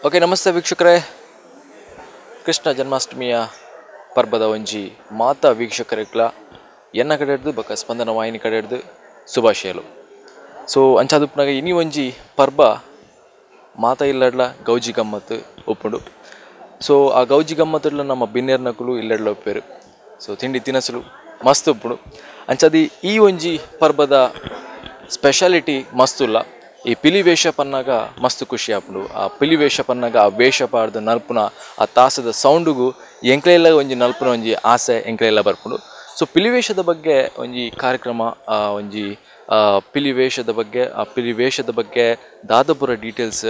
Okay, namaste ವೀಕ್ಷಕರೇ. ಕೃಷ್ಣ ಜನ್ಮಾಷ್ಟಮಿಯ ಪರ್ಬದ ಒಂಜಿ ಮಾತಾ ವೀಕ್ಷಕರಿಗ್ಲ ಎನ್ನ ಕಡೆ ಹಿಡ್ದು ಬೊಕ್ಕ ಸ್ಪಂದನ ವಾಹಿನಿ ಕಡೆ ಹಿಡ್ದು ಶುಭಾಶಯಲು. ಸೊ ಅಂಚಾದುಪ್ಪನಾಗ ಇನಿ ಒಂಜಿ ಪರ್ಬ ಮಾತಾ ಇಲ್ಲಡ್ಲ ಗೌಜಿ ಗಮ್ಮತ್ತು ಉಪ್ಪುಂಡು. ಸೊ ಆ ಗೌಜಿ ಗಮ್ಮತ್ತುಡ್ಲ ನಮ್ಮ ಬಿನ್ನೇರ್ನಕುಲು ಇಲ್ಲಡ್ಲ ಉಪ್ಪೇರು. ಸೊ ತಿಂಡಿ ತಿನಸುಲು ಮಸ್ತ್ ಉಪ್ಪುಂಡು. ಅಂಚಾದಿ ಈ ಒಂಜಿ ಪರ್ಬದ ಸ್ಪೆಷಾಲಿಟಿ ಮಸ್ತುಲ್ಲ. ಈ ಪಿಲಿ ವೇಷ ಪನ್ನಾಗ ಮಸ್ತ್ ಖುಷಿ ಆಪುಂಡು. ಆ ಪಿಲಿ ವೇಷ ಪನ್ನಾಗ ಆ ವೇಷ ಪಾಡ್ದು ನಲ್ಪುನ ಆ ತಾಸದ ಸೌಂಡುಗು ಎಂಕ್ಲೆಲ್ಲ ಒಂಜಿ ನಲ್ಪುನ ಒಂಜಿ ಆಸೆ ಎಂಕ್ಲೆಲ್ಲ ಬರ್ಪುಂಡು. ಸೊ ಪಿಲಿ ವೇಷದ ಬಗ್ಗೆ ಒಂಜಿ ಕಾರ್ಯಕ್ರಮ, ಒಂಜಿ ಪಿಲಿ ವೇಷದ ಬಗ್ಗೆ, ಆ ಪಿಲಿ ವೇಷದ ಬಗ್ಗೆ ದಾದಪುರ ಡೀಟೇಲ್ಸ್,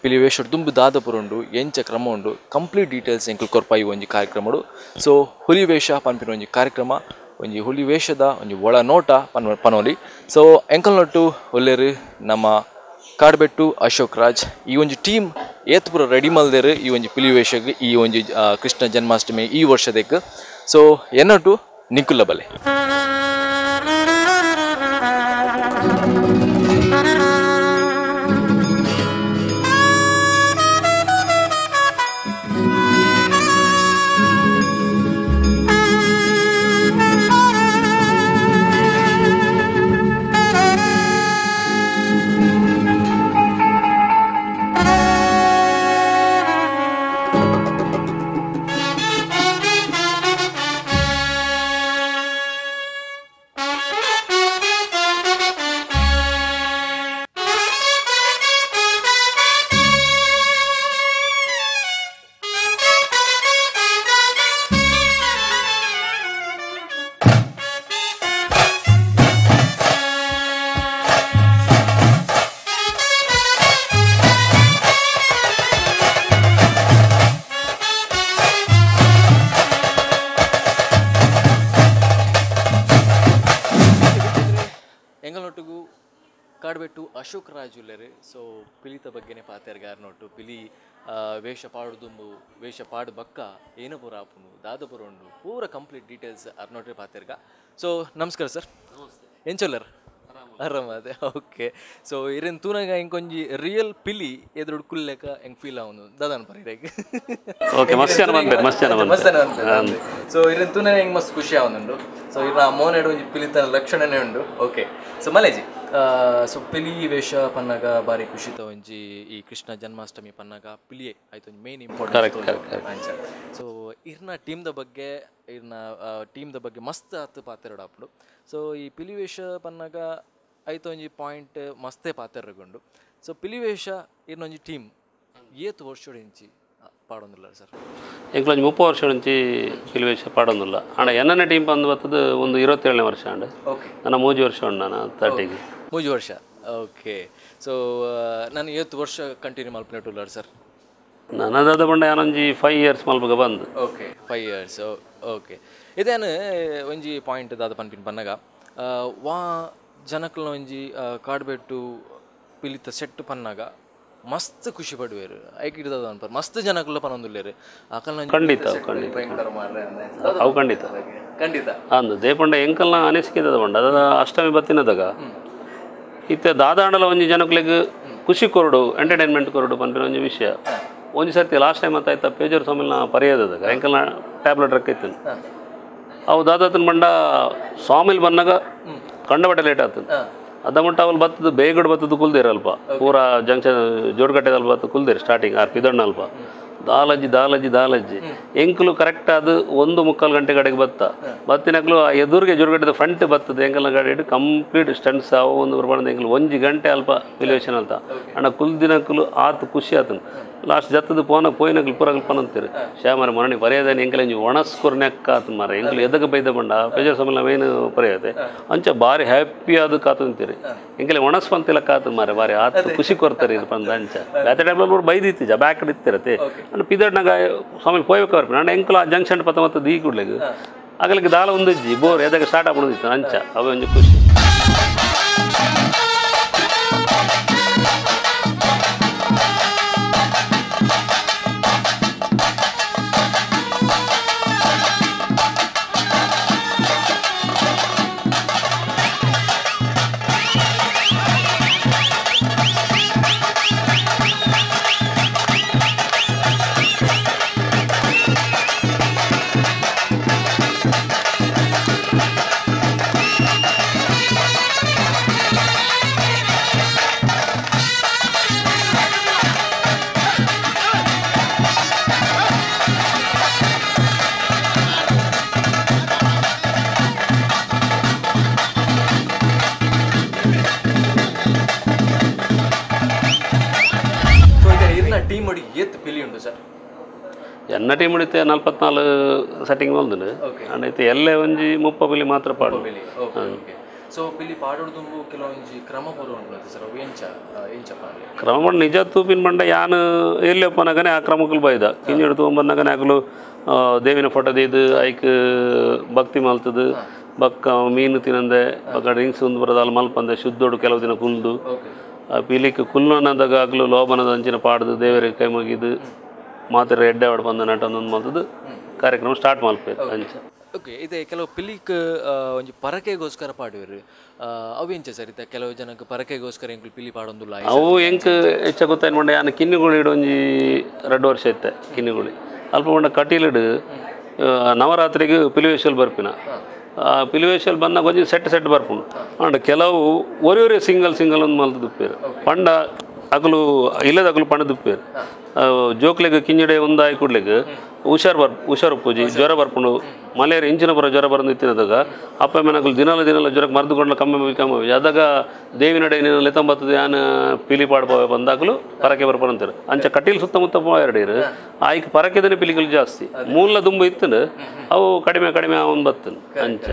ಪಿಲಿ ವೇಷ ದುಂಬು ದಾದಪುರ ಉಂಡು, ಎಂಚ ಕ್ರಮ ಉಂಡು, ಕಂಪ್ಲೀಟ್ ಡೀಟೇಲ್ಸ್ ಎಂಕುಲು ಕೊರ್ಪಾಯಿ ಒಂಜಿ ಕಾರ್ಯಕ್ರಮಡು. ಸೊ ಹುಲಿ ವೇಷ ಪನ್ಪಿನ ಒಂಜಿ ಕಾರ್ಯಕ್ರಮ, ಒಂಜಿ ಹುಲಿ ವೇಷದ ಒಂಜಿ ಒಳ ನೋಟ ಪನೋಲಿ. ಸೊ ಎಂಕಲ್ ನೊಟ್ಟು ಒಲ್ಲೇರು ನಮ್ಮ ಕಾಡ್ಬೆಟ್ಟು ಅಶೋಕ್ ರಾಜ್ ಈ ಒಂಜಿ ಟೀಮ್ ಏತ್ ಪೂರ ರೆಡಿ ಮಲ್ದೇರು ಈ ಒಂಜಿ ಪಿಲಿ ವೇಷಗ್ ಈ ಒಂಜಿ ಕೃಷ್ಣ ಜನ್ಮಾಷ್ಟಮಿ ಈ ವರ್ಷದಕ್ಕೆ. ಸೊ ಎನ್ನೊಟ್ಟು ನಿಕ್ಕುಲ್ಲ ಬಲೆ. ಕಾಡ್ಬೆಟ್ಟು ಅಶೋಕ್ ರಾಜ್ ಉಲ್ಲೇರು. ಸೊ ಪಿಲಿತ ಬಗ್ಗೆನೇ ಪಾತೆರ್ಗಾರ್ ನೋಟು ಪಿಲಿ ವೇಷ ಪಾಡುದುಂಬು ವೇಷ ಪಾಡು ಬಕ್ಕ ಏನು ಪೂರ ಆಪುಂಡು ದಾದಪುರ ಉಂಡು ಪೂರ ಕಂಪ್ಲೀಟ್ ಡೀಟೇಲ್ಸ್ ಅರ್ನೋಟ್ರೆ ಪಾತೆರ್ಗ. ಸೊ ನಮಸ್ಕಾರ ಸರ್. ಎಂಚೊಲ್ಲರ್ ಆರಾಮ ಅದೇ. ಓಕೆ. ಸೊ ಇರೇನು ತೂನಾಗ ಇಂಕೊಂಜಿ ರಿಯಲ್ ಪಿಲಿ ಎದುರು ಕುಲ್ಲೆಕ ಹೆಂಗೆ ಫೀಲ್ ಆವನು ದಾದಾನ ಪರಿ ಇರೇಗ್. ಓಕೆ, ಮಸ್ತ್ ಜನ ಬಂದೆ, ಮಸ್ತ್ ಜನ ಬಂದೆ. ಸೊ ಇರೇನು ತೂನಾಗ ಹೆಂಗೆ ಮಸ್ತ್ ಖುಷಿ ಆವನುಂಡು. ಸೊ ಇರ ಮೋನೆಡು ಒಂಜಿ ಪಿಲಿತನ ಲಕ್ಷಣನೇ ಉಂಡು. ಓಕೆ. ಸೊ ಮಲೇಜಿ, ಸೊ ಪಿಲಿ ವೇಷ ಪನ್ನಾಗ ಬಾರಿ ಖುಷಿತ ಒಂಜಿ ಈ ಕೃಷ್ಣ ಜನ್ಮಾಷ್ಟಮಿ ಪನ್ನಾಗ ಪಿಲಿಯೇ ಆಯ್ತು ಒಂಜಿ ಮೇನ್ ಇಂಪಾರ್ಟೆಂಟ್. ಸೊ ಇರ್ನ ಟೀಮ್ದ ಬಗ್ಗೆ, ಇರ್ನ ಟೀಮ್ದ ಬಗ್ಗೆ ಮಸ್ತ್ ಆತು ಪಾತೆರಡು. ಸೊ ಈ ಪಿಲಿ ವೇಷ ಪನ್ನಾಗ ಆಯ್ತು ಒಂಜಿ ಪಾಯಿಂಟ್ ಮಸ್ತೆ ಪಾತೆರಗೊಂಡು. ಸೊ ಪಿಲಿ ವೇಷ ಇರ್ನೊಂಜಿ ಟೀಮ್ ಏತು ವರ್ಷೊಡಿಂಚಿ ಪಾಡೊಂದುಲ್ಲ ಸರ್? ಎಂಕ್ಲೊಂಜಿ 30 ವರ್ಷೊಡಿಂಚಿ ಪಿಲಿ ವೇಷ ಪಾಡೊಂದುಲ್ಲ. ಆಂಡ ಎನ್ನನೆ ಟೀಮ್ ಬಂದು ಬರ್ತದೆ ಒಂದು 27ನೇ ವರ್ಷ ಅಂಡ್. ಓಕೆ. ನನ್ನ 3 ವರ್ಷ ಉಂಡು, ನಾನು 30ಗೆ 3 ವರ್ಷ. ಓಕೆ. ಸೊ ನಾನು ಏತು ವರ್ಷ ಕಂಟಿನ್ಯೂ ಮಲ್ಪನೆಟುಲ್ಲಾರ್ ಸರ್? ನನ್ನದಾದ ಬಂಡ ಯಾನೊಂಜಿ 5 ಇಯರ್ಸ್ ಮಲ್ಪಗ ಬಂದು. Okay, 5 years. ಓಕೆ. ಇದೇನು ಒಂಜಿ ಪಾಯಿಂಟ್ ದಾದ ಪನ್ಪಿನ ಪನ್ನಗ ವಾ ಜನಕ್ಲ ಒಂಜಿ ಕಾಡ್ಬೆಟ್ಟು ಪಿಲಿತ ಸೆಟ್ ಪನ್ನಾಗ ಮಸ್ತ್ ಖುಷಿ ಪಡುವೇರು. ಐಕ್ ಹಿಡಿದ ಅನ್ಪಾರ ಮಸ್ತ್ ಜನಕ್ಲ ಪನೊಂದುಲ್ಲೇರು. ಖಂಡಿತ ಅವು ಖಂಡಿತ ಖಂಡಿತ ಅಂದು ದೇಪಂಡ ಎಂಕಲ್ನ ಅನಿಸಿಕೆ ಬಂಡ ಅದ ಅಷ್ಟಮಿ ಬತ್ತಿನದಾಗ ಇತ್ತೆ ದಾದಾಂಡಲ ಒಂಜಿ ಜನಕ್ಲೆಗ್ ಖುಷಿ ಕೊರಡು, ಎಂಟರ್ಟೈನ್ಮೆಂಟ್ ಕೊರಡು ಪನ್ಪಿನ ಒಂಜಿ ವಿಷಯ. ಒಂಜಿ ಸರ್ತಿ ಲಾಸ್ಟ್ ಟೈಮ್ ಅಂತ ಆಯ್ತಾ ಪೇಜರ್ ಸ್ವಾಮಿನ ಪರ್ಯಾಯದಾಗ ಎಂಕಲ್ನ ಟ್ಯಾಬ್ಲೆಟ್ ರೊಕ್ಕ ಇತ್ತು. ಅವು ದಾದಾತನ ಬಂಡ ಸ್ವಾಮಿಲ್ ಬಂದಾಗ ಕಂಡಬಟ್ಟೆ ಲೇಟ್ ಆಗ್ತದೆ. ಅದ ಮಟ್ಟ ಅವಳು ಬತ್ತದ ಬೇಗಡು ಬತ್ತದ ಕುಲ್ದಿರ ಅಲ್ಪ ಪೂರಾ ಜಂಕ್ಷನ್ ಜೋಡ್ಗಟ್ಟೆದಲ್ಲಿ ಬತ್ತ ಕುಲ್ದಿರಿ ಸ್ಟಾರ್ಟಿಂಗ್ ಆರ್ ಪಿದಣ್ಣ ಅಲ್ಪ ದಾಲಜ್ಜಿ ದಾಲಜ್ಜಿ ದಾಲಜ್ಜಿ ಎಂಕಲು ಕರೆಕ್ಟ್ ಅದು 1.75 ಗಂಟೆ ಕಡೆಗೆ ಬತ್ತ ಬತ್ತಿನಕ್ಲು ಆ ಎದುರಿಗೆ ಜೋಡ್ಗಟ್ಟೆದ ಫ್ರಂಟ್ ಬತ್ತದ ಎಂಕಲ್ನ ಗಾಡಿ ಇಟ್ಟು ಕಂಪ್ಲೀಟ್ ಸ್ಟಂಟ್ಸ್ ಅವು ಒಂದು ಪ್ರಮಾಣದ ಎಂಕಲು 1 ಗಂಟೆ ಅಲ್ಪ ರಿಲೇಷನ್ ಅಂತ ಅಣ್ಣ ಕುಲ್ದಿನಕ್ಲು ಆತು ಖುಷಿ ಆತನು. ಲಾಸ್ಟ್ ಜತ್ತದ ಪೋನ ಪೋಯಿನಕ್ಲು ಪೂರ ಪನಂತೀರಿ ಶ್ಯಾಮರ ಮರಣಿ ಪರ್ಯಾಯದಾನ ಎಂಕಲ್ ಎಂಜಿ ಒಣಸ್ಕೊರ್ನೆಕ್ಕ ಆತು ಮಾರ ಎಂಕಲು ಎದಕ್ಕೆ ಬೈದ ಬಂಡ ಪೇಜರ್ ಸಮಯ ಮೇನ್ ಪರ್ಯಾಯತೆ ಅಂಚ ಭಾರಿ ಹ್ಯಾಪಿ ಆದ ಕಾತಂತೀರಿ ಎಂಕಲೆ ಒಣಸ್ ಪಂತಿಲ್ಲ ಕಾತು ಮಾರೆ ಭಾರಿ ಆತು ಖುಷಿ ಕೊಡ್ತಾರೆ ಇದು ಪಂದ ಅಂಚ ಬ್ಯಾತೆ ಟೈಮ್ನಲ್ಲಿ ಅವ್ರು ಬೈದಿತ್ತೀಜ ಬ್ಯಾಕ್ ಇತ್ತಿರತ್ತೆ ಅಂಡ್ ಪಿದಡ್ನಾಗ ಸ್ವಾಮಿ ಪೋಯ್ಬೇಕು ನಾನು ಎಂಕಲು ಆ ಜಂಕ್ಷನ್ ಪತ್ತ ಮತ್ತು ದೀ ಕೂಡ್ಲೆಗ್ ಆಗಲಿಕ್ಕೆ ದಾಲ ಒಂದಿಜ್ಜಿ ಬೋರ್ ಎದಕ್ಕೆ ಸ್ಟಾರ್ಟ್ ಆಗ್ಬಿಡಿತ್ತು ಅಂಚ ಅವೇ ಒಂಜಿ ಖುಷಿ. ಎನ್ನ ಟೀಮ್ ಇತ್ತೆ 44 ಸೆಟ್ಟಿಂಗ್ ಮಲ್ದುಂಡು ಅಂಡ ಇತ್ತೆ ಎಲ್ಲೆ ಒಂಜಿ 30 ಪಿಲಿ ಮಾತ್ರ ಪಾಡು ಸೊ ಪಿಲಿ ಪಾಡೋದು ಕೆಲವೊಂಜಿ ಕ್ರಮ ಪೂರ ಉಂಟು ಸರ್ ಅವು ಎಂಚ ಎಂಚ ಪಾಡಲಿ ಕ್ರಮ ಪಂಡ ನಿಜ ತೂಪಿನ ಪಂಡ ಯಾನ್ ಎಲ್ಲೆಪ್ಪನಗನೆ ಆ ಕ್ರಮಕ್ಕಲು ಬೈದ ಕಿಂಜಡು ತೂಂಬನ್ನಗನೆ ಅಕಲು ದೇವಿನ ಫೋಟೋ ದೀದು ಐಕ್ ಭಕ್ತಿ ಮಲ್ತದು ಬಕ್ಕ ಮೀನು ತಿನ್ನಂದೆ ಬಕ್ಕ ಡ್ರಿಂಕ್ಸ್ ಒಂದು ಬರೋದಾಲ್ ಮಲ್ಪಂದೆ ಶುದ್ಧೋಡು ಕೆಲವು ದಿನ ಕುಲ್ದು ಆ ಪಿಲಿಕ್ ಕುಲ್ಲನದಾಗ ಆಗಲು ಲೋಬನದ ಅಂಚಿನ ಪಾಡ್ದು ದೇವರಿಗೆ ಕೈ ಮುಗಿದು ಮಾತ್ರ ಎಡ್ಡೆ ಆಡ್ ಬಂದ ನಟೊಂದೊಂದು ಮಲ್ತದು ಕಾರ್ಯಕ್ರಮ ಸ್ಟಾರ್ಟ್ ಮಲ್ಪೇರು ಅಂಚ ಓಕೆ ಇದೆ ಕೆಲವು ಪಿಲಿಕ್ ಒಂಜಿ ಪರಕೆಗೋಸ್ಕರ ಪಾಡುವೆರು ಅವು ಎಂಚ ಸರ್ ಇತ್ತೆ ಕೆಲವು ಜನಕ್ಕೆ ಪರಕೆಗೋಸ್ಕರ ಎಂಕುಲು ಪಿಲಿ ಪಾಡೊಂದುಲ್ಲ ಅವು ಎಂಕ್ ಹೆಚ್ಚ ಗೊತ್ತಾಯ್ತು ಮಂಡ ಯಾನ್ ಕಿನ್ನಿಗುಳಿ ಒಂಜಿ 2 ವರ್ಷ ಇತ್ತೆ ಕಿನ್ನಿಗುಳಿ ಅಲ್ಪ ಮಂಡ ಕಟೀಲಿಡು ನವರಾತ್ರಿಗೆ ಪಿಲಿವೇಶಲ್ ಬರ್ಪಿನ ಆ ಪಿಲಿವೇಶಲ್ ಬಂದಾಗ ಒಂಜಿ ಸೆಟ್ ಸೆಟ್ ಬರ್ಪುಂಡು ಅಂಡ ಕೆಲವು ಒರಿ ಒರಿ ಸಿಂಗಲ್ ಸಿಂಗಲ್ ಒಂದು ಮಲ್ತು ದುಪ್ಪೇರು ಪಂಡ ಅಗಲು ಇಲ್ಲದ ಅಗಲು ಪಂಡ ದುಪ್ಪೇರು ಜೋಕ್ಲೆಗ್ ಕಿಂಜಡೆ ಒಂದಾಯಿ ಕೂಡ್ಲೆಗ್ ಹುಷಾರ್ ಬರ್ ಹುಷಾರು ಪೂಜಿ ಜ್ವರ ಬರ್ಪುಂಡು ಮಲೇರಿಯಾ ಇಂಚಿನ ಪರ ಜ್ವರ ಬರಂದು ಇತ್ತಿನದಾಗ ಅಪ್ಪ ಮೇನಗಲು ದಿನಾಲ ದಿನಾಲ ಜ್ವರಕ್ಕೆ ಮರ್ದುಕೊಂಡ್ಲ ಕಮ್ಮಿ ಕಮ್ಮಿ ಅದಾಗ ದೇವಿನಡೆ ನೀನು ಲೆತ್ತಂಬತ್ತದ ಯಾನ್ ಪಿಲಿ ಪಾಡ್ಪವೆ ಬಂದಾಗಲು ಪರಕೆ ಬರ್ಪಣ ಅಂತಾರೆ ಅಂಚ ಕಟೀಲ್ ಸುತ್ತಮುತ್ತ ಎರಡೀರು ಆಯ್ಕೆ ಪರಕೆದನೆ ಪಿಲಿಗಳು ಜಾಸ್ತಿ ಮೂಲ ದುಂಬು ಇತ್ತು ಅವು ಕಡಿಮೆ ಕಡಿಮೆ ಅವನು ಬತ್ತನು ಅಂಚ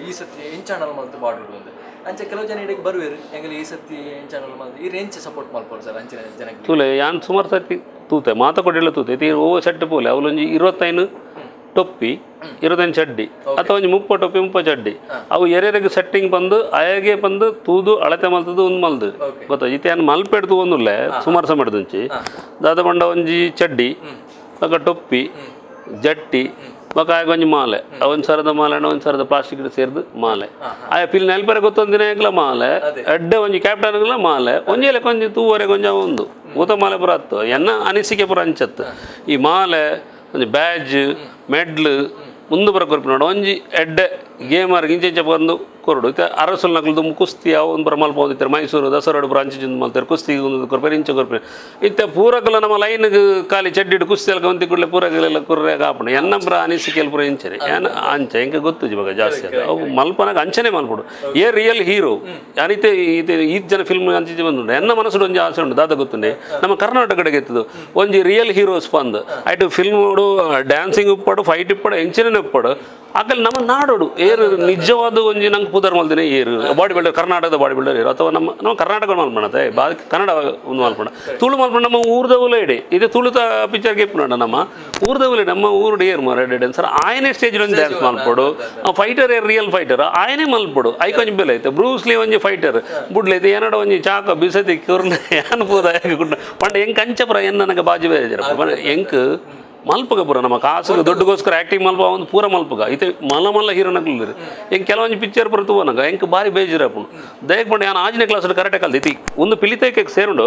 ಈ ಸತಿ ಎಂಚಾಣಲ್ ಮಲ್ತು ಬಾಡುಡು ಅಂದೆ ಅಂಚೆ ಕೆಲವು ಜನ ಇಡಕ್ಕೆ ಬರುವೇರು ಎಂಗಲ ಈ ಸತಿ ಎಂಚಾಣಲ್ ಮಲ್ತು ಈ ರೇಂಜ್ ಸಪೋರ್ಟ್ ಮಲ್ಪೋರು ಸರ್ ಅಂಚಿನ ಜನಕ್ಕೆ ತೂಲೆ ಯಾನ್ ಸುಮಾರು ಸತಿ ತೂತೆ ಮಾತ ಕೊಡಿಲ್ಲ ತೂತೆ ತೀ ಓ ಸೆಟ್ ಪೋಲೆ ಅವಲೊಂಜಿ 25 ಟೊಪ್ಪಿ 25 ಚಡ್ಡಿ ಅಥವಾ ಒಂಜಿ 30 ಟೊಪ್ಪಿ 30 ಚಡ್ಡಿ ಅವು ಎರೆರೆಗ್ ಸೆಟ್ಟಿಂಗ್ ಬಂದು ಅಯಗೆ ಬಂದು ತೂದು ಅಳತೆ ಮಲ್ತದು ಒಂದು ಮಲ್ದು ಗೊತ್ತಾ ಇತ್ತೆ ಯಾನ್ ಮಲ್ಪೆಡ್ ತೂವೊಂದುಲ್ಲೆ ಸುಮಾರು ಸಮಯದಂಚಿ ದಾದ ಬಂಡ ಒಂಜಿ ಚಡ್ಡಿ ಬೊಕ ಟೊಪ್ಪಿ ಜಟ್ಟಿ ಬೊಕ ಆಯಗ್ ಒಂಜಿ ಮಾಲೆ ಒಂದು ಸರದ ಮಾಲೆ ಒಂದು ಸರದ ಪ್ಲಾಸ್ಟಿಕ್ ಸೇರ್ದು ಮಾಲೆ ಆಯ ಪಿಲ್ ನೆಲ್ಪರೆ ಗೊತ್ತೊಂದಿನ ಎಂಕ್ಲ ಮಾಲೆ ಎಡ್ಡೆ ಒಂಜಿ ಕ್ಯಾಪ್ಟನ್ಗ್ಲ ಮಾಲೆ ಒಂಜಿ ಒಂಜಿ ತೂವರೆ ಕೊಂಜ ಒಂದು ಊತ ಮಾಲೆ ಪೂರ ಅತ್ತು ಎನ್ನ ಅನಿಸಿಕೆ ಪೂರ ಅಂಚತ್ತು ಈ ಮಾಲೆ ಒಂಜಿ ಬ್ಯಾಜ್ ಮೆಡ್ಲ್ ಮುಂದೆ ಬರ ಕೊರ್ಪಿನ ಒಂಜಿ ಎಡ್ಡೆ ಗೇಮರ್ ಇಂಚ ಬಂದು ಕೊರಡು ಇತ್ತೆ ಅರಸುಲ್ ನಕಲು ಕುಸ್ತಿ ಅವು ಒಂದು ಬರ ಮಲ್ಪೊಂದಿತ್ತಾರೆ ಮೈಸೂರು ದಸರಾಡು ಪೂರ ಅಂಚಿ ಮಲ್ತಾರೆ ಕುಸ್ತಿ ಒಂದು ಕೊರ್ಪೇರು ಇಂಚ ಕೊರ್ಪೇರು ಇತ್ತೆ ಪೂರಕಲ ನಮ್ಮ ಲೈನ್ಗೆ ಖಾಲಿ ಚಡ್ಡಿಡು ಕುಸ್ತಿ ಎಲ್ಲ ಒಂತಿ ಕೂಡಲೇ ಪೂರಕಲೆಲ್ಲ ಕುರ್ರೆ ಕಾಪಣ ಎನ್ನಂಬ್ರ ಅನಿಸಿಕೆಲ್ ಪೂರ ಇಂಚನೆ ಏನ ಅಂಚೆ ಎಂಕ ಗೊತ್ತು ಇವಾಗ ಜಾಸ್ತಿ ಅದು ಅವು ಮಲ್ಪನಾಗ ಅಂಚನೆ ಮಲ್ಪಡು A real hero ಯಾನಿತೆ ಈ ಜನ ಫಿಲ್ಮ್ ಅಂಚೆ ಬಂದುಂಡು ಎನ್ನ ಮನಸ್ಸು ಒಂಜಿ ಆಸೆ ಉಂಟು ದಾದ ಗೊತ್ತುಂಡೆ ನಮ್ಮ ಕರ್ನಾಟಕ ಕಡೆಗೆ ಎತ್ತದು ಒಂಜಿ ರಿಯಲ್ ಹೀರೋಸ್ ಬಂದು ಆಯ್ತು ಫಿಲ್ಮ್ ಡ್ಯಾನ್ಸಿಂಗ್ ಉಪ್ಪಾಡು ಫೈಟ್ ಇಪ್ಪಾಡು ಎಂಚನೆ ಉಪ್ಪಾಡು ಆಕಲ್ ನಮ್ಮ ನಾಡೋಡು ಏರು ನಿಜವಾದ ಒಂಜಿ ನಂಗೆ ಪುದರ್ ಮಲ್ದಿನ ಏರು ಬಾಡಿ ಬಿಲ್ಡರ್ ಕರ್ನಾಟಕದ ಬಾಡಿ ಬಿಲ್ಡರ್ ಏರು ಅಥವಾ ನಮ್ಮ ನಮ್ಮ ಕರ್ನಾಟಕ ಮಲ್ಪಣತೆ ಬಾ ಕನ್ನಡ ಒಂದು ಮಲ್ಪಣ ತುಳು ಮಲ್ಪಣ ನಮ್ಮ ಊರ್ದವುಲ ಇಡಿ ಇದು ತುಳುತ ಪಿಕ್ಚರ್ಗೆ ಇಪ್ಪುಂಡ ನಮ್ಮ ಊರ್ದವುಲೆ ನಮ್ಮ ಊರುಡು ಏರು ಮಾರ ಡ್ಯಾನ್ಸರ್ ಆಯನೇ ಸ್ಟೇಜ್ ಒಂದು ಡ್ಯಾನ್ಸ್ ಮಲ್ಪಡು ಫೈಟರ್ ಏರು ರಿಯಲ್ ಫೈಟರ್ ಆಯನೇ ಮಲ್ಪಡು ಐಕ್ ಒಂಜಿ ಬೆಲೆ ಐತೆ ಬ್ರೂಸ್ಲಿ ಒಂಜಿ ಫೈಟರ್ ಬುಡ್ಲೈತೆ ಏನಡ ಒಂಜಿ ಚಾಕ ಬಿಸತಿ ಕಿರ್ನ ಏನ್ ಪೂರ ಪಂಡ ಎಂಕ್ ಅಂಚಪುರ ಎನ್ನ ನನಗೆ ಬಾಜು ಬೇಜಾರ ಎಂಕ್ ಮಲ್ಪಗ ಪೂರ ನಮ್ಮ ಕಾಸು ದೊಡ್ಡಗೋಸ್ಕರ ಆ್ಯಕ್ಟಿಂಗ್ ಮಲ್ಪ ಒಂದು ಪೂರ ಮಲ್ಪಗ ಇತ್ತೆ ಮಲ್ಲ ಮಲ್ಲ ಹೀರೋನಕ್ಲು ಎಂಕ್ ಕೆಲವೊಂಜಿ ಪಿಕ್ಚರ್ ಪೂರ ತೂವನಗ ಎಂಕ್ ಬಾರಿ ಬೇಜಾರಪ್ಪು ದಯಕ್ ಪಂಡ ಯಾನ್ ಆಜನೇ ಕ್ಲಾಸ್ ಕರೆಕ್ಟ್ ಕಲ್ದು ಇತಿ ಒಂದು ಪಿಲಿತೈಕೆ ಸೇರುಂಡು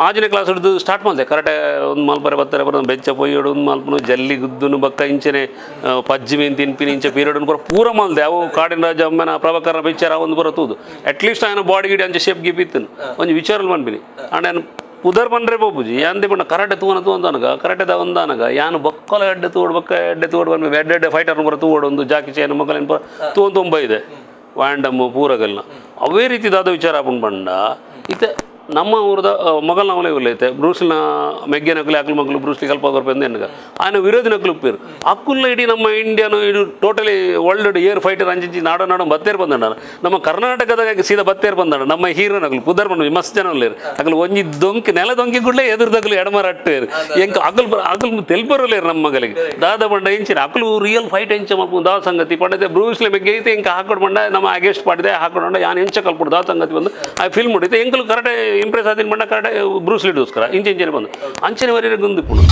ಆಜನೇ ಕ್ಲಾಸ್ ಸ್ಟಾರ್ಟ್ ಮಲ್ದೆ ಕರೆಕ್ಟ್ ಒಂದು ಮಲ್ಪರೆ ಬತ್ತಾರೆ ಬರ ಬೆಚ್ಚ ಪೊಯ್ಯೋಡು ಒಂದು ಮಲ್ಪನು ಜಲ್ಲಿ ಗುದ್ದುನು ಬಕ್ಕ ಇಂಚನೆ ಪಜ್ಜಿ ಮೀನು ತಿನ್ಪಿನಿ ಇಂಚೆ ಪೀರಿಯಡ್ ಪೂರ ಪೂರ ಮಲ್ದೆ ಅವು ಕಾಡಿನ ರಾಜ ಅಮ್ಮನ ಪ್ರಭಾಕರನ ಪಿಕ್ಚರ್ ಆ ಒಂದು ಪೂರ ತೂದು ಅಟ್ಲೀಸ್ಟ್ ఆయన ಬಾಡಿ ಗಿಡಿ ಅಂಚೆ ಶೇಪ್ ಗಿಪ್ ಇತ್ತು ಒಂಜಿ ವಿಚಾರ ಮನ್ಪಿನಿ ಅಂಡ್ ఆయన ಪುದರ್ ಬಂದ್ರೆ ಪೋಪುಜಿ ಯಾಂದೆ ಪಂಡ ಕರಾಟೆ ತೂವನ ತೂವಂದನಗ ಕರಾಟೆದ ಒಂದಾನಗ ಯಾನು ಬೊಕ್ಕಲ ಎಡ್ಡೆ ತೂಡು ಬೊಕ್ಕ ಎಡ್ಡೆ ತೂಡು ಬಂದ ಎಡ್ಡೆ ಎಡ್ಡೆ ಫೈಟರ್ ಪೂರ ತೂವಡು ಒಂದು ಜಾಕಿ ಚೇನ್ ಮೊಕ್ಕಲೇನು ಪೂರ ತೂವನ್ ತುಂಬ ಇದೆ ವ್ಯಾಂಡಮ್ಮು ಪೂರಗಲ್ನ ಅವೇ ರೀತಿ ದಾದ ವಿಚಾರ ಆಪುಂಡು ಪಂಡ ಇತ್ತೆ ನಮ್ಮ ಊರದ ಮೊಗಲ್ ನವಲೆ ಐತೆ ಬ್ರೂಸ್ಲಿನ ಮೆಗ್ಗೆ ನಕಲಿ ಅಕ್ಲು ಮಕ್ಕಳು ಬ್ರೂಸ್ಲಿ ಕಲ್ಪ ಕೊರ್ಪೆಂದು ಎನ್ನಗ ఆయన ವಿರೋಧಿ ನಕಲು ಉಪ್ಪೇರು ಅಕ್ಕುಲ್ಲ ಇಡೀ ನಮ್ಮ ಇಂಡಿಯಾನು ಇಡೀ totally world air fighter ಅಂಚಿಂಚಿ ನಾಡೋ ನಾಡೋ ಬತ್ತೇರು ಬಂದಂಡ ನಮ್ಮ ಕರ್ನಾಟಕದಾಗ ಸೀದಾ ಬತ್ತೇರು ಬಂದಂಡ ನಮ್ಮ ಹೀರೋ ನಕಲು ಪುದರ್ ಬಂದು ಮಸ್ತ್ ಜನ ಉಲ್ಲೇರು ಅಗಲು ಒಂಜಿ ದೊಂಕಿ ನೆಲ ದೊಂಕಿ ಕೂಡಲೇ ಎದುರು ಎಡಮರ ಅಟ್ಟೇರು ಎಂಕ ಅಗಲ್ ಅಗಲ್ ತೆಲ್ಪರುಲೇರು ನಮ್ಮ ಮಗಳಿಗೆ ದಾದ ಬಂಡ ಇಂಚಿನ ಅಕಲು ರಿಯಲ್ ಫೈಟ್ ಎಂಚ ಮಲ್ಪು ದಾ ಸಂಗತಿ ಪಂಡತೆ ಬ್ರೂಸ್ಲಿ ಮೆಗ್ಗೆ ಐತೆ ಎಂಕ ಹಾಕೊಂಡು ಬಂಡ ನಮ್ಮ ಅಗೇಸ್ಟ್ ಪಾಡಿದೆ ಹಾಕೊಂಡು ಯಾನು ಎಂಚ ಕಲ್ಪುಡು ದಾ ಸಂಗತಿ ಬಂದು ಆ ಫಿಲ್ಮ್ ಹೊಡಿತೆ ಎಂಕಲು ಕರೆಕ್ಟ್ Impress ಆದಿನ ಬಂಡ ಕರಡೆ ಬ್ರೂಸ್ ಲೀಡೋಸ್ಕರ ಇಂಚೆ ಇಂಚೆನೆ ಬಂದು ಅಂಚನೆ ವರೆಗೆ ಗುಂದಿಪ್ಪುಂಡು.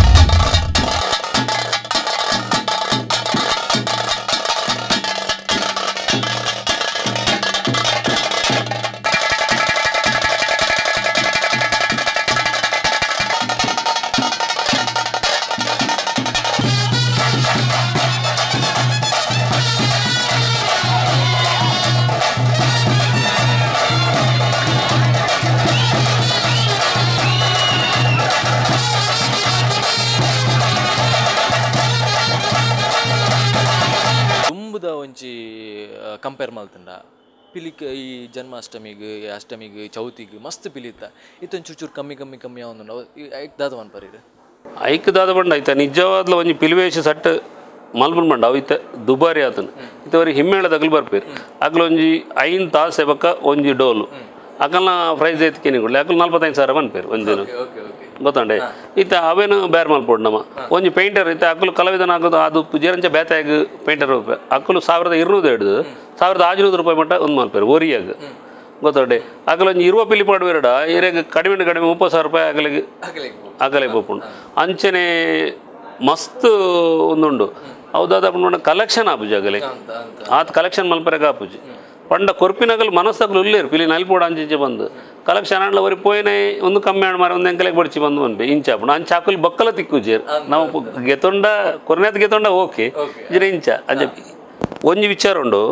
ಕಂಪೇರ್ ಮಲ್ತಂಡ ಪಿಲಿಕ್ ಈ ಜನ್ಮಾಷ್ಟಮಿಗೆ ಅಷ್ಟಮಿಗೆ ಚೌತಿಗೆ ಮಸ್ತ್ ಪಿಲಿತ್ತ ಇತ್ತೊಂದು ಚೂರು ಚೂರು ಕಮ್ಮಿ ಕಮ್ಮಿ ಕಮ್ಮಿ ಅವನು ಐಕ್ ದಾದ ಪನ್ಪರಿರು ಐಕ್ ದಾದ ಬಂಡ ಐತ ನಿಜವಾದ್ಲ ಒಂಜಿ ಪಿಲಿವೇಶ ಸಟ್ ಮಲ್ಪನ್ ಬಂಡ ಅವು ಇತ್ತ ದುಬಾರಿ ಆತನ ಇತ್ತವರಿ ಹಿಮ್ಮೇಳ ತಗಲು ಬರ್ಪೇರು ಅಗ್ಲೊಂಜಿ 5 ತಾಸೆ ಬಕ್ಕ ಒಂಜಿ ಡೋಲು ಅಕಲ್ನ ಪ್ರೈಸ್ ಐತ್ಕೇನಿ ಕೊಡ್ಲಿ ಅಕಲ್ 45,000 ಪನ್ಪೇರು ಒಂದಿನ ಗೊತ್ತಂಡೆ ಇತ್ತ ಅವೇನು ಬೇರೆ ಮಲ್ಪೊಡು ನಮ್ಮ ಒಂಜಿ ಪೇಂಟರ್ ಇತ್ತ ಅಕಲು ಕಲಾವಿದನ ಆಗೋದು ಅದು ಜೇರಂಚ ಬೇತಾಗ ಪೇಂಟರ್ ಅಕಲು 1200 ಹಿಡಿದು 1600 ರೂಪಾಯಿ ಮಟ್ಟ ಒಂದು ಮಲ್ಪೇರು ಒರಿಯಾಗ ಗೊತ್ತಂಡೆ ಅಕಲು ಒಂಜಿ ಇರುವ ಪಿಲಿ ಪಾಡುವೆರಡ ಏರಿಯಾಗ ಕಡಿಮೆ ಕಡಿಮೆ 30,000 ರೂಪಾಯಿ ಅಗಲಿಗೆ ಅಗಲೆ ಪೋಪುಂಡು. ಅಂಚನೆ ಮಸ್ತ್ ಒಂದುಂಡು ಹೌದಾದ ಕಲೆಕ್ಷನ್ ಆಪುಜಿ ಅಗಲೆ ಆತ ಕಲೆಕ್ಷನ್ ಮಲ್ಪೆರಗ ಆಪುಜಿ ಪಂಡ ಕೊರ್ಪಿನಗಲು ಮನಸ್ಸಗಲು ಉಲ್ಲೇರು ಪಿಲಿ ನಲ್ಪೋಡು ಅಂಚಿಂಚೆ ಬಂದು ಕಲೆಕ್ಷನ್ ಆಂಡ್ಲ ಒರಿ ಪೋಯಿನೆ ಒಂದು ಕಮ್ಮಿ ಆಂಡ್ ಮಾರ ಒಂದು ಎಂಕಲೆಗೆ ಬಡಿಚಿ ಬಂದು ಬಂದ್ಬೆ ಇಂಚ ಆಪುಂಡು ಅಂಚ ಹಾಕಲು ಬಕ್ಕಲ ತಿಕ್ಕುಜೇರು ನಾವು ಗೆತೊಂಡ ಕೊರ್ನೇತ್ ಗೆತೊಂಡ ಓಕೆ ಇಜರ ಇಂಚ ಅಂಚ ಒಂಜಿ ವಿಚಾರ ಉಂಡು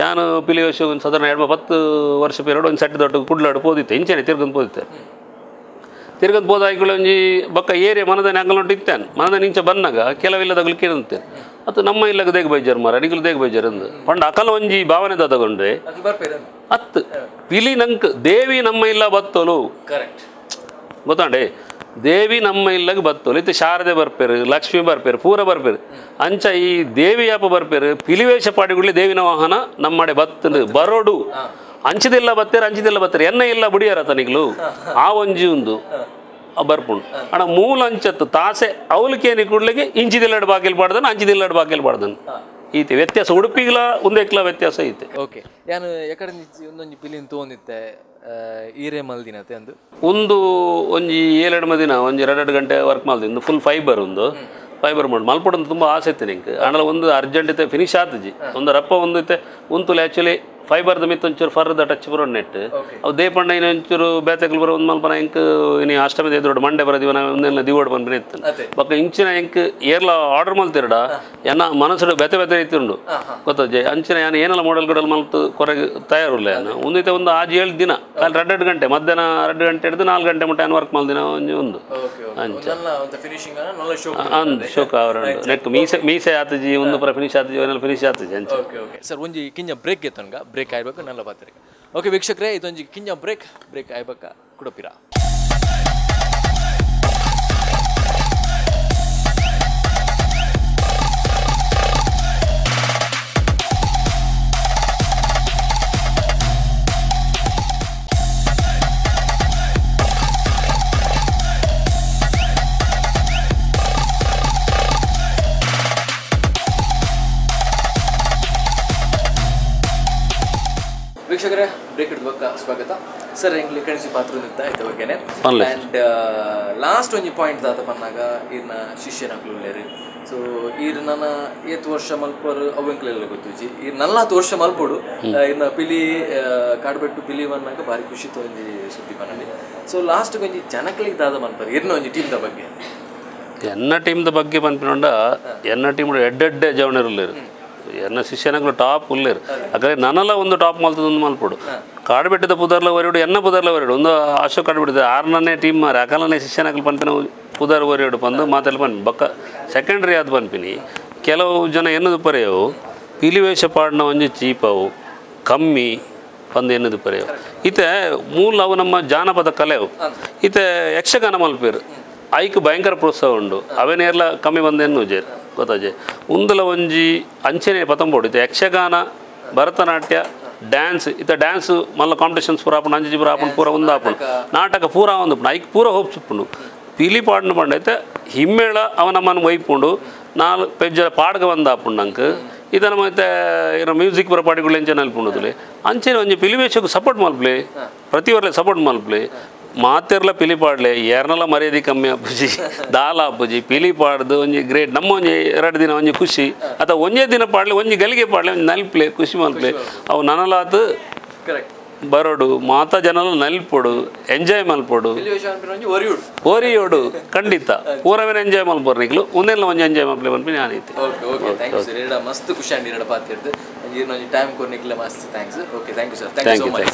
ಯಾನು ಪಿಲಿ ವರ್ಷ ಒಂದು ಸಾಧಾರಣ 2-10 ವರ್ಷ ಪೀರಿಯಡ್ ಒಂದು ಸೆಟ್ ದೊಡ್ಡ ಕುಡ್ಲಾಡು ಪೋದಿತ್ತೆ ಇಂಚನೆ ತಿರ್ಗಂದು ಪೋದಿತ್ತೆ ತಿರ್ಗಂದು ಪೋದಾಯ್ಕೊಳ್ಳಿ ಒಂಜಿ ಬಕ್ಕ ಏರಿಯಾ ಮನದಾನೆ ಅಂಗಲೊಂಟು ಇತ್ತೇನೆ ಮನದಾನೆ ಇಂಚ ಬಂದಾಗ ಕೆಲವಿಲ್ಲದಾಗಲು ಕೇಳುತ್ತೆ ಅದು ನಮ್ಮ ಇಲ್ಲಗ ದೇಗ ಬೈಜಾರು ಮಾರ ಅಡಿಗಲು ದೇಗ ಬೈಜಾರು ಅಂದು ಪಂಡ ಅಕಲ ಒಂಜಿ ಭಾವನೆ ತಗೊಂಡ್ರೆ ಅತ್ತು ಪಿಲಿ ನಂಕ್ ದೇವಿ ನಮ್ಮ ಇಲ್ಲ ಬತ್ತೋಲು ಕರೆಕ್ಟ್ ಗೊತ್ತಾಂಡೆ ದೇವಿ ನಮ್ಮ ಇಲ್ಲಗ ಬತ್ತೋಲು ಇತ್ತು ಶಾರದೆ ಬರ್ಪೇರು ಲಕ್ಷ್ಮಿ ಬರ್ಪೇರು ಪೂರ ಬರ್ಪೇರು ಅಂಚ ಈ ದೇವಿ ಯಾಪ ಬರ್ಪೇರು ಪಿಲಿವೇಶ ಪಾಡಿಗುಳ್ಳಿ ದೇವಿನ ವಾಹನ ನಮ್ಮಡೆ ಬತ್ತಲು ಬರೋಡು ಅಂಚದಿಲ್ಲ ಬತ್ತೇರು ಅಂಚದಿಲ್ಲ ಬತ್ತೇರು ಎನ್ನ ಇಲ್ಲ ಬುಡಿಯಾರ ತನಿಗ್ಲು ಆ ಒಂಜಿ ಒಂದು ಬರ್ಪುಂಡು ಅಣ್ಣ ಮೂಲ ಅಂಚತ್ತು ತಾಸೆ ಅವಲಿಕೇನಿ ಕೂಡ್ಲಿಗೆ ಇಂಚಿದಿಲ್ಲಡು ಬಾಕಿಲ್ ಪಾಡ್ದನು ಅಂಚಿದಿಲ್ಲಡು ಬಾಕಿಲ್ ಪಾಡ್ದನು ಈತೆ ವ್ಯತ್ಯಾಸ ಉಡುಪಿಗ್ಲ ಒಂದೇಕ್ಲ ವ್ಯತ್ಯಾಸ ಐತೆ. ಓಕೆ ಯಾನು ಎಕಡೆ ಒಂದೊಂಜಿ ಪಿಲಿನ್ ತೋಂದಿತ್ತೆ ಈರೆ ಮಲ್ದಿನತೆ ಅಂದು ಒಂದು ಒಂಜಿ 7 ದಿನ ಒಂಜಿ 2 ಗಂಟೆ ವರ್ಕ್ ಮಲ್ದಿಂದು ಫುಲ್ ಫೈಬರ್ ಒಂದು ಫೈಬರ್ ಮಾಡಿ ಮಲ್ಪಡಂತ ತುಂಬ ಆಸೆ ಇತ್ತು ನಿಂಗೆ ಆಮೇಲೆ ಒಂದು ಅರ್ಜೆಂಟ್ ಇತ್ತೆ ಫಿನಿಶ್ ಆತಜಿ ಒಂದು ರಪ್ಪ ಒಂದು ಇತ್ತೆ ಉಂತುಲೆ ಆ್ಯಕ್ಚುಲಿ ಫೈಬರ್ದ ಮಿತ್ತು ಒಂಚೂರು ಫರ್ದ ಟಚ್ ಬರೋ ನೆಟ್ ಅವು ದೇಪಣ್ಣ ಇನ್ನು ಒಂಚೂರು ಬೇತೆಗ್ಲು ಬರೋ ಒಂದು ಮಲ್ಪನ ಇಂಕ್ ಇನ್ನು ಅಷ್ಟಮಿ ಎದುರೋಡು ಮಂಡೆ ಬರೋದಿವನ ಒಂದೆಲ್ಲ ದಿವೋಡು ಬಂದ್ಬಿನ ಇತ್ತು ಬಕ್ಕ ಇಂಚಿನ ಇಂಕ್ ಏರ್ಲ ಆರ್ಡರ್ ಮಲ್ತಿರಡ ಎನ್ನ ಮನಸ್ಸು ಬೆತೆ ಬೆತೆ ಇತ್ತುಂಡು ಗೊತ್ತಜ್ಜೆ ಅಂಚಿನ ಯಾನು ಏನೆಲ್ಲ ಮಾಡೆಲ್ ಗಿಡಲ್ ಮಲ್ತು ಕೊರಗೆ ತಯಾರುಲ್ಲ ಯಾನು ಒಂದೈತೆ ಒಂದು ಆಜ್ 7 ದಿನ ಅಲ್ಲಿ 2 ಗಂಟೆ ಮಧ್ಯಾಹ್ನ 2 ಗಂಟೆ ಹಿಡಿದು 4 ಗಂಟೆ ಮಟ್ಟ ಏನು ವರ್ಕ್ ಮಲ್ದಿನ ಒಂಜಿ ಒಂದು ಅಂದ್ ಶೋಕ ಅವರ ನೆಕ್ ಮೀಸೆ ಮೀಸೆ ಆತಜಿ ಒಂದು ಪರ ಫಿನಿಶ್ ಆತಜಿ ಅವನ್ನೆಲ್ಲ ಫಿನಿಶ್ ಆತಜಿ ಅಂಚ. ಸರ್ ಒಂಜಿ ಕಿಂಜ ಬ್ರೇಕ್ ಗೆತ್ತನ್ಗ ಬ್ರೇಕ್ ಆಯ್ಬೇಕು ನಲ್ಲ ಪಾತ್ರಿಕೆ. ಓಕೆ ವೀಕ್ಷಕರೇ ಇದೊಂಜಿ ಕಿಂಜ ಬ್ರೇಕ್ ಬ್ರೇಕ್ ಆಯ್ಬೇಕ ಕುಡಪಿರ. ವೀಕ್ಷಕರೇ ಬ್ರೇಕ್ ಹಿಡಿದ ಸ್ವಾಗತ. ಸರ್ ಎಂಗ್ಲಿ ಕಣಿಸಿ ಪಾತ್ರ ನಿಂತ ಇದ್ದ ಬಗ್ಗೆನೆ ಆ್ಯಂಡ್ ಲಾಸ್ಟ್ ಒಂಜಿ ಪಾಯಿಂಟ್ ದಾತ ಪನ್ನಾಗ ಈರ್ನ ಶಿಷ್ಯನಕ್ಲು ಸೊ ಈರ್ ನನ್ನ ಏತ್ ವರ್ಷ ಮಲ್ಪರು ಅವೆಂಕ್ಲೆಲ್ಲ ಗೊತ್ತುಜಿ ಈರ್ ನಲ್ಲಾತ್ ವರ್ಷ ಮಲ್ಪೊಡು ಈರ್ನ ಪಿಲಿ ಕಾಡ್ಬೆಟ್ಟು ಪಿಲಿ ಬನ್ನಾಗ ಭಾರಿ ಖುಷಿ ಒಂಜಿ ಸುದ್ದಿ ಪನ್ನಡಿ. ಸೊ ಲಾಸ್ಟ್ ಒಂಜಿ ಜನಕ್ಲಿಗೆ ದಾದ ಮನ್ಪರು ಈರ್ನ ಒಂಜಿ ಟೀಮ್ದ ಬಗ್ಗೆ. ಎನ್ನ ಟೀಮ್ದ ಬಗ್ಗೆ ಪನ್ಪಿನೊಂಡ ಎನ್ನ ಟೀಮ್ ಎಡ್ಡೆಡ್ಡೆ ಜವಣರುಲ್ಲೇರು ಎನ್ನ ಶಿಷ್ಯನಗಳು ಟಾಪ್ ಉಲ್ಲೇರು ಹಾಗಾದ್ರೆ ನನ್ನಲ್ಲ ಒಂದು ಟಾಪ್ ಮಲ್ತದ ಒಂದು ಮಲ್ಪೊಡು ಕಾಡುಬೆಟ್ಟದ ಪುದರ್ಲ ಒರೆಡು ಎನ್ನ ಪುದರ್ಲ ಒರೆಡು ಒಂದು ಅಶೋಕ್ ಕಾಡುಬಿಟ್ಟಿದೆ ಆರ್ನನೇ ಟೀಮ್ ಮಾರೆ ಅಕಲನೇ ಶಿಷ್ಯನಗಳು ಪನ್ಪಿನ ಪುದರ್ ಒರೆಡು ಬಂದು ಮಾತೆಲ್ಲ ಪನ್ಪಿ ಬಕ್ಕ ಸೆಕೆಂಡ್ರಿ ಅದು ಪನ್ಪಿನಿ. ಕೆಲವು ಜನ ಎನ್ನದು ಪರೆಯವು ಪಿಲಿವೇಶ ಪಾಡಿನ ಒಂಜಿ ಚೀಪವು ಕಮ್ಮಿ ಬಂದು ಎನ್ನದು ಪರೆಯವು ಈತೆ ಮೂಲ ಅವು ನಮ್ಮ ಜಾನಪದ ಕಲೆವು ಈತೆ ಯಕ್ಷಗಾನ ಮಲ್ಪೇರು ಐಕ್ ಭಯಂಕರ ಪ್ರೋತ್ಸಾಹ ಉಂಡು ಅವೇನೇರ್ಲ ಕಮ್ಮಿ ಬಂದು ಎನ್ನು ಜೇರು ಗೊತ್ತಾಜೆ ಉಂದಲ ಒಂಜಿ ಅಂಚನೆ ಪತಂಬೋಡು ಇತ್ತೆ ಯಕ್ಷಗಾನ ಭರತನಾಟ್ಯ ಡ್ಯಾನ್ಸ್ ಇತ್ತ ಡ್ಯಾನ್ಸ್ ಮಲ್ಲ ಕಾಂಪಿಟೇಷನ್ಸ್ ಪೂರ ಆಪುಂಡು ಅಂಜಿ ಪೂರ ಆಪುಂಡು ಪೂರ ಒಂದು ಆಪುಂಡು ನಾಟಕ ಪೂರ ಒಂದು ಐಕ್ ಪೂರ ಹೋಪ್ಸ್ ಉಪ್ಪುಂಡು ಪಿಲಿ ಪಾಡ್ನ ಪಂಡ ಐತೆ ಹಿಮ್ಮೇಳ ಅವನಮ್ಮನ ವೈಪುಂಡು ನಾಲ್ ಪೆಜ್ಜ ಪಾಡ್ಗ ಬಂದು ಆಪುಂಡು ನಂಗೆ ಇದನ್ನ ಮತ್ತೆ ಏನೋ ಮ್ಯೂಸಿಕ್ ಪೂರ ಪಾಡಿಗಳು ಎಂಚೆ ನಲ್ಪುಂಡುದುಲೆ ಅಂಚನೆ ಒಂಜಿ ಪಿಲಿವೇಶಕ್ಕೆ ಸಪೋರ್ಟ್ ಮಲ್ಪಲೆ ಪ್ರತಿ ವರ್ಲೆ ಸಪೋರ್ಟ್ ಮಲ್ಪಲೆ ಮಾತೆರ್ಲ ಪಿಲಿ ಪಾಡ್ಲೆ ಏರ್ನಲ ಮರ್ಯಾದೆ ಕಮ್ಮಿ ಆಪುಜಿ ದಾಲ ಆಪುಜಿ ಪಿಲಿ ಪಾಡ್ದು ಒಂಜಿ ಗ್ರೇಟ್ ನಮ್ಮ ಒಂಜಿ ಎರಡು ದಿನ ಒಂಜಿ ಖುಷಿ ಅಥವಾ ಒಂಜೇ ದಿನ ಪಾಡ್ಲೆ ಒಂಜಿ ಗಲಿಗೆ ಪಾಡ್ಲೆ ಒಂಜಿ ನಲ್ಪ್ಲೆ ಖುಷಿ ಮಲ್ಪ್ಲೆ ಅವು ನನಲಾತು ಬರೋಡು ಮಾತಾ ಜನಲು ನಲ್ಪೊಡು ಎಂಜಾಯ್ ಮಲ್ಪೊಡು ಒರಿಯೋಡು ಖಂಡಿತ ಪೂರವೇನ ಎಂಜಾಯ್ ಮಲ್ಪೊರು ನಿಕ್ಲು ಒಂದೆಲ್ಲ ಒಂಜಿ ಎಂಜಾಯ್ ಮಲ್ಪ್ಲೆ ಪನ್ಪಿ ನಾನೈತೆ. Okay okay thank you sir. ಎರಡ ಮಸ್ತ್ ಖುಷಿ ಅಂಡಿ ಎರಡ ಪಾತಿರ್ದು ಒಂಜಿ ಟೈಮ್ ಕೊರ್ನಿಕ್ಲೆ ಮಸ್ತ್ thanks. Okay thank you sir. Thank you so much.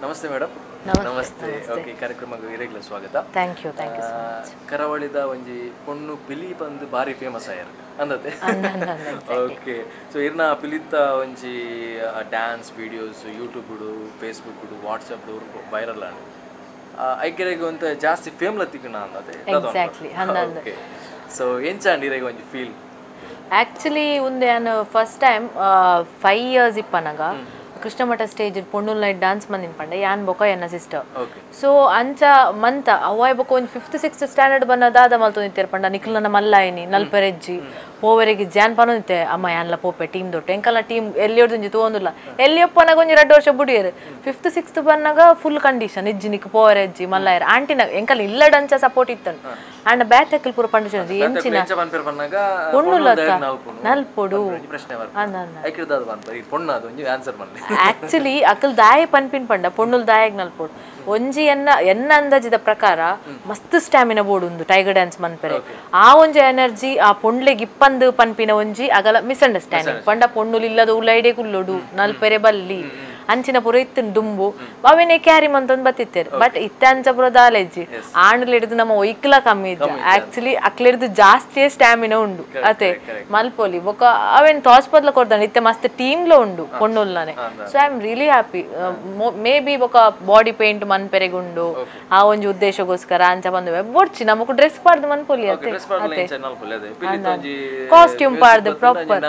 Namaste madam. Namaste. Okay, ಕಾರ್ಯಕ್ರಮಕ್ಕೆ ಇರೇಗ್ಲ ಸ್ವಾಗತ. Thank you, thank you so much. ಕರಾವಳಿದ ಒಂಜಿ ಪೊಣ್ಣು ಪಿಲಿ ಬಂದು ಬಾರಿ ಫೇಮಸ್ ಆಯರ್ ಅಂದತೆ. ಓಕೆ, ಸೊ ಇರ್ನ ಪಿಲಿತ ಒಂಜಿ dance videos YouTube Facebook WhatsApp viral ಆಂಡ್ ಐಕೆರೆಗ್ ಒಂತ ಜಾಸ್ತಿ ಫೇಮ್ ಲತ್ತಿಕಣ ಅಂದತೆ. ಎಕ್ಸಾಕ್ಟ್ಲಿ ಅಂದಂದೆ. ಓಕೆ, ಸೊ ಎಂಚಾಂಡ್ ಇರೇಗ್ ಒಂಜಿ ಫೀಲ್? ಆಕ್ಚುಲಿ ಉಂದೆ ನಾನು first time 5 years ಇಪ್ಪನಗ Krishna Matha stage ಪೊಣ್ಣುಲ್ night dance ಮಂದಿನ ಪಂಡೆ ಯಾನ್ ಬೊಕ ಎನ್ನ ಸಿಸ್ಟರ್. ಸೊ ಅಂಚ ಮಂತ ಅವಾಯ್ ಬೊಕ ಒಂದು 5th 6th standard ಬನ್ನ ದಾದ ಮಲ್ತೊಂದಿತ್ತೇರ್ ಪಂಡ ನಿಖಿಲ್ನ ಮಲ್ಲಾಯಿನಿ ನಲ್ಪೆರೆಜ್ಜಿ ಪೋವೆರೆಗೆ ಜಾನ್ ಪನೊಂದಿತ್ತೆ ಅಮ್ಮ ಯಾನ್ಲ ಪೋಪೆ ಟೀಮ್ ದೊಟ್ಟು ಎಂಕಲ್ನ ಟೀಮ್ ಎಲ್ಲಿಯೊಡ್ದು ತೋಂದುಲ್ಲ ಎಲ್ಲಿಯಪ್ಪನಾಗ ಒಂಜಿ 2 ವರ್ಷ ಬುಡಿಯರು. 5th 6th ಬನ್ನಾಗ full condition ಇಜ್ಜಿ ನಿಕ್ ಪೋವೆರೆಜ್ಜಿ ಮಲ್ಲಾಯರ್ ಆಂಟಿನ ಎಂಕಲ್ ಇಲ್ಲಡಂಚ ಸಪೋರ್ಟ್ ಇತ್ತನು ಅಂಡ ಬ್ಯಾಟ್ ಹಕ್ಕಲ್ ಪೂರ ಪಂಡ ಎಂಚಿನ ಪೊಣ್ಣುಲ ನಲ್ಪೊಡು. ಆಕ್ಚುಲಿ ಅಕಲ್ ದಾಯ ಪನ್ಪಿನ್ ಪಂಡ ಪೊಣ್ಣುಲ್ ದಾಯಗ್ ನಲ್ಪೊಡು ಒಂಜಿ ಎನ್ನ ಎನ್ನ ಅಂದಾಜಿದ ಪ್ರಕಾರ ಮಸ್ತ್ ಸ್ಟ್ಯಾಮಿನಾ ಬೋರ್ಡ್ ಉಂದು ಟೈಗರ್ ಡ್ಯಾನ್ಸ್ ಮನ್ಪೆರೆ ಆ ಒಂಜಿ ಎನರ್ಜಿ ಆ ಪೊಂಡ್ಲೆಗ್ ಇಪ್ಪಂದು ಪನ್ಪಿನ ಒಂಜಿ ಅಗಲ ಮಿಸ್ಅಂಡರ್ಸ್ಟ್ಯಾಂಡಿಂಗ್ ಪಂಡ ಪೊಣ್ಣುಲ್ ಇಲ್ಲದ ಉಲೈಡೆ ಕುಲ್ಲೊಡು ನಲ್ಪೆರೆ ಬಲ್ಲಿ ಅಂಚಿನ ಪೂರ ಇತ್ತು ದುಂಬು ಅವೇನೆ ಕ್ಯಾರಿ ಮಂತೊಂದು ಬತ್ತಿತ್ತೇರು. ಬಟ್ ಇತ್ತ ಅಂಚ ಪೂರ ದಾಲೆಜ್ಜಿ ಆಣುಲು ಹಿಡಿದು ನಮ್ಮ ಒಯ್ಕ್ಲ ಕಮ್ಮಿ ಇದ್ದ ಆಕ್ಚುಲಿ ಅಕ್ಲೆಡ್ದು ಜಾಸ್ತಿಯೇ ಸ್ಟ್ಯಾಮಿನಾ ಉಂಡು ಅತೆ ಮಲ್ಪೊಲಿ ಬೊಕ ಅವೇನ್ ಟಾಸ್ ಬದ್ಲ ಕೊಡ್ದಾನೆ ಇತ್ತೆ ಮಸ್ತ್ ಟೀಮ್ಲ ಉಂಡು ಪೊಣ್ಣುಲ್ನಾನೆ. So I am really happy. May be ಬೊಕ ಬಾಡಿ ಪೇಂಟ್ ಮನ್ಪೆರೆಗುಂಡು ಆ ಒಂಜಿ ಉದ್ದೇಶಗೋಸ್ಕರ ಅಂಚ ಬಂದು ಬೊಡ್ಚಿ ನಮಕ್ ಡ್ರೆಸ್ ಪಾಡ್ದು ಮನ್ಪೊಲಿ ಅತೆ ಕಾಸ್ಟ್ಯೂಮ್ ಪಾಡ್ದು ಪ್ರಾಪರ್.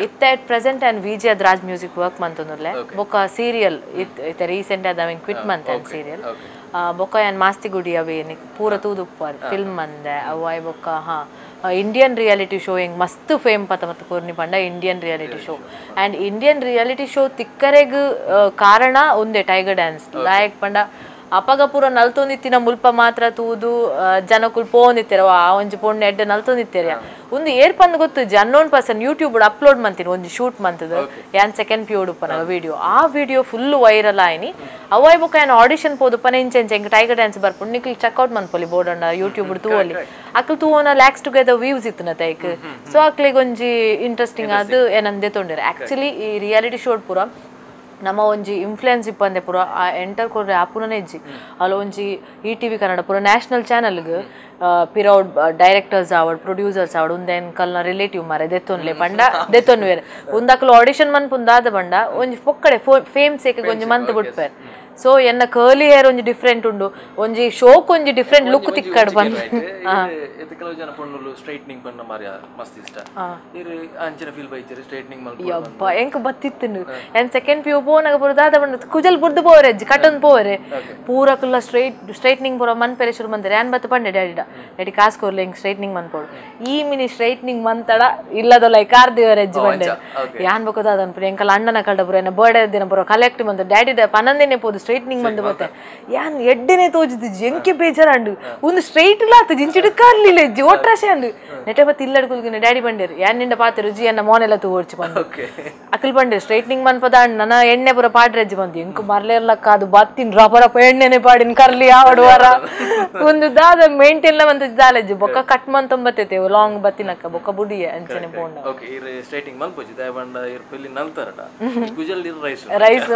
ಇತ್ತೆ at present and VJ Raj music work ಮಂತೊಂದುಲ್ಲೆ ಬೊಕ ಸೀರಿಯಲ್ ಇತ್ತೆ ರೀಸೆಂಟ್ ಆದ ಅವೆನ್ ಕ್ವಿಟ್ ಮಂತ್ and serial ಬೊಕ ಯಾನ್ ಮಾಸ್ತಿಗುಡಿ ಅವೇ ಪೂರ ತೂದುಪ್ಪಾರ್ ಫಿಲ್ಮ್ ಮಂದೆ ಅವಾಯ್ ಬೊಕ ಹಾ Indian reality show ಹೆಂಗ್ ಮಸ್ತ್ ಫೇಮ್ ಪತ ಮತ್ತು ಕೊರ್ನಿ ಪಂಡ Indian reality show and Indian reality show ತಿಕ್ಕರೆಗ್ ಕಾರಣ ಒಂದೇ ಟೈಗರ್ ಡ್ಯಾನ್ಸ್ ಲಾಯಕ್ ಪಂಡ ಅಪಗ ಪೂರ ನಲ್ತೊಂದಿತ್ತಿನ ಮುಲ್ಪ ಮಾತ್ರ ತೂದು ಜನಕುಲು ಪೋಂದಿತ್ತೆರ ಆ ಒಂಜಿ ಪೊಣ್ಣು ಎಡ್ಡೆ ನಲ್ತೊಂದಿತ್ತೆರ ಒಂದು ಏರ್ಪಂದು ಗೊತ್ತುಜ್ಜಿ unknown person YouTube upload ಮಂತೀನಿ ಒಂಜಿ ಶೂಟ್ ಮಂತದ ಯಾನ್ ಸೆಕೆಂಡ್ ಪಿಯು ಉಪ್ಪನಾಗ ವಿಡಿಯೋ ಆ video full viral ಆಯ್ನಿ ಅವಾಯ್ ಬೊಕ್ಕ ಯಾನ್ ಆಡಿಷನ್ ಪೋದುಪ್ಪನ ಇಂಚೆಂಚ ಎಂಕ್ ಟೈಗರ್ ಡ್ಯಾನ್ಸ್ ಬರ್ಪುಂಡು ನಿಕ್ಲು ಚೆಕ್ಔಟ್ ಮನ್ಪೊಲಿ ಬೋರ್ಡಂಡ ಯೂಟ್ಯೂಬ್ ತೂವೊಲಿ ಅಕ್ಲು ತೂವನ ಲ್ಯಾಕ್ಸ್ ಟುಗೆದರ್ ವ್ಯೂಸ್ ಇತ್ತುನ ತೈಕ್ ಸೊ ಅಕ್ಲೆಗ್ ಒಂಜಿ ಇಂಟ್ರೆಸ್ಟಿಂಗ್ ಅದು ಏನಂದೆ ತೊಂದರೆ ಆಕ್ಚುಲಿ ಈ ರಿಯಾಲಿಟಿ ಶೋ ಪೂರ ನಮ್ಮ ಒಂಜಿ ಇನ್ಫ್ಲುಯೆನ್ಸ್ ಇಪ್ಪಂದೆ ಪೂರ ಆ ಎಂಟರ್ ಕೊರ್ರೆ ಆಪುನನೇ ಇಜ್ಜಿ ಅಲ್ಲ ಒಂಜಿ E T V Kannada ಪೂರ ನ್ಯಾಷನಲ್ ಚಾನಲ್ಗ್ ಪಿರೌಡ್ ಡೈರೆಕ್ಟರ್ಸ್ ಆವಡ್ ಪ್ರೊಡ್ಯೂಸರ್ಸ್ ಆವಡ್ ಉಂದೇನ್ ಕಲ್ನ ರಿಲೇಟಿವ್ ಮಾರೆ ದೆತ್ತೊನ್ಲೆ ಪಂಡ ದೆತ್ತೊನ್ವೇರ್ ಉಂದಕ್ಲು ಆಡಿಷನ್ ಮನ್ಪುಂದಾದ ಬಂಡ ಒಂಜಿ ಪೊಕ್ಕಡೆ ಫೇಮ್ ಸೇಕೆ ಒಂಜಿ ಮಂತ್ ಬುಡ್ಪೇರ್ ಸೊ ಎನ್ನ ಕರ್ಲಿ ಹೇರ್ ಒಂಜಿ ಡಿಫ್ರೆಂಟ್ ಉಂಡು ಒಂಜಿ ಶೋಕ್ ಒಂಜಿ ಡಿಫ್ರೆಂಟ್ ಲುಕ್ ತಿಕ್ಕಡ್ ಬಂದು ಕೆಲವು ಜನ ಪೊಣ್ಣುಲು ಸ್ಟ್ರೈಟ್ನಿಂಗ್ ಪನ್ನ ಮಾರಿಯ ಮಸ್ತ್ ಇಷ್ಟ ಇರು ಅಂಚಿನ ಫೀಲ್ ಬೈಚರಿ ಸ್ಟ್ರೈಟ್ನಿಂಗ್ ಮಲ್ಪ ಯಬ್ಬ ಎಂಕ್ ಬತ್ತಿತ್ತುಂಡು ಏನ್ ಸೆಕೆಂಡ್ ಪಿಯು ಪೋನಾಗ ಬರುದಾದ ಬಂಡ ಕುಜಲ್ ಬುರ್ದು ಪೋವರೆ ಅಜ್ಜಿ ಕಟನ್ ಪೋವರೆ ಪೂರ ಕುಲ್ಲ ಸ್ಟ್ರೈಟ್ನಿಂಗ್ ಪೂರ ಮನ್ಪೆರೆ ಶುರು ಮಂದರೆ ಯಾನ್ ಬತ್ತ ಪಂಡೆ ಡ್ಯಾಡಿಡ ಡ್ಯಾಡಿ ಕಾಸ್ ಕೊರ್ಲೆ ಎಂಕ್ ಸ್ಟ್ರೈಟ್ನಿಂಗ್ ಮನ್ಪೋಡು ಈ ಮಿನಿ ಸ್ಟ್ರೈಟ್ನಿಂಗ್ ಮಂತಡ ಇಲ್ಲದೊಲ್ಲ ಕಾರ್ ದೇವರೆ ಅಜ್ಜಿ ಬಂಡೆ ಯಾನ್ ಬೊಕದಾದ ಅನ್ಪುರಿ ಎಂಕಲ್ ಅಣ್ಣನ ಕಲ್ಡ ಪೂರ ಎನ್ನ ಬರ್ಡೇ ದಿನ ಪೂರ ಕಲೆಕ್ಟ್ ಬಂದು ಡ್ಯಾಡಿದ ಪನ್ನೊಂದೇನೆ ಪೋದು ಸ್ಟ್ರೈಟ್ನಿಂಗ್ ಬಂದು ಬತ್ತೆ ಯಾನ್ ಎಡ್ಡೆನೆ ತೋಜಿದ್ದು ಎಂಕೆ ಬೇಜಾರಾಂಡು ಒಂದು ಸ್ಟ್ರೈಟ್ ಇಲ್ಲ ಆತು ಜಿಂಚಿಡು ಕಾರ್ಲಿಲ್ಲ ಇಜ್ಜಿ ಒಟ್ರಾಶೆ ಅಂದು ನೆಟೆ ಬತ್ತಿ ಇಲ್ಲಡ್ ಕುಲ್ಗಿನ ಡ್ಯಾಡಿ ಬಂಡೇರು ಯಾನ್ ನಿಂಡ ಪಾತೆ ರುಜಿ ಅನ್ನ ಮೋನೆಲ್ಲ ತೂ ಓಡ್ಚಿ ಬಂದು ಅಕಲ್ ಬಂಡೇರು ಸ್ಟ್ರೈಟ್ನಿಂಗ್ ಮನ್ಪದ ನನ್ನ ಎಣ್ಣೆ ಪೂರ ಪಾಡ್ರೆಜ್ಜಿ ಬಂದು ಎಂಕು ಮರ್ಲೇರ್ಲಕ್ಕ ಅದು ಬತ್ತಿನ ರಬರಪ್ಪ ಎಣ್ಣೆನೆ ಪಾಡಿನ ಕರ್ಲಿ ಯಾವಡು ವಾರ ಒಂದು ದಾದ ಮೇಂಟೈನ್ ಬಂತು ದಾಲಜ್ಜಿ ಬೊಕ್ಕ ಕಟ್ ಮಂತೊಂಬತ್ತೈತೆ ಲಾಂಗ್ ಬತ್ತಿನಕ್ಕ ಬೊಕ್ಕ ಬುಡಿಯೆ ಅಂಚನೆ ಪೋಂಡ ಓಕೆ ಇರ್ ಸ್ಟ್ರೈಟಿಂಗ್ ಮನ್ಪೊಜಿ ದಾಯ ಬಂಡ ಇರ್ ಪಿಲ್ಲಿ ನಲ್ತಾರಡ ಕುಜಲ್ ಇರ್ ರೈಸ್ ರೈಸ್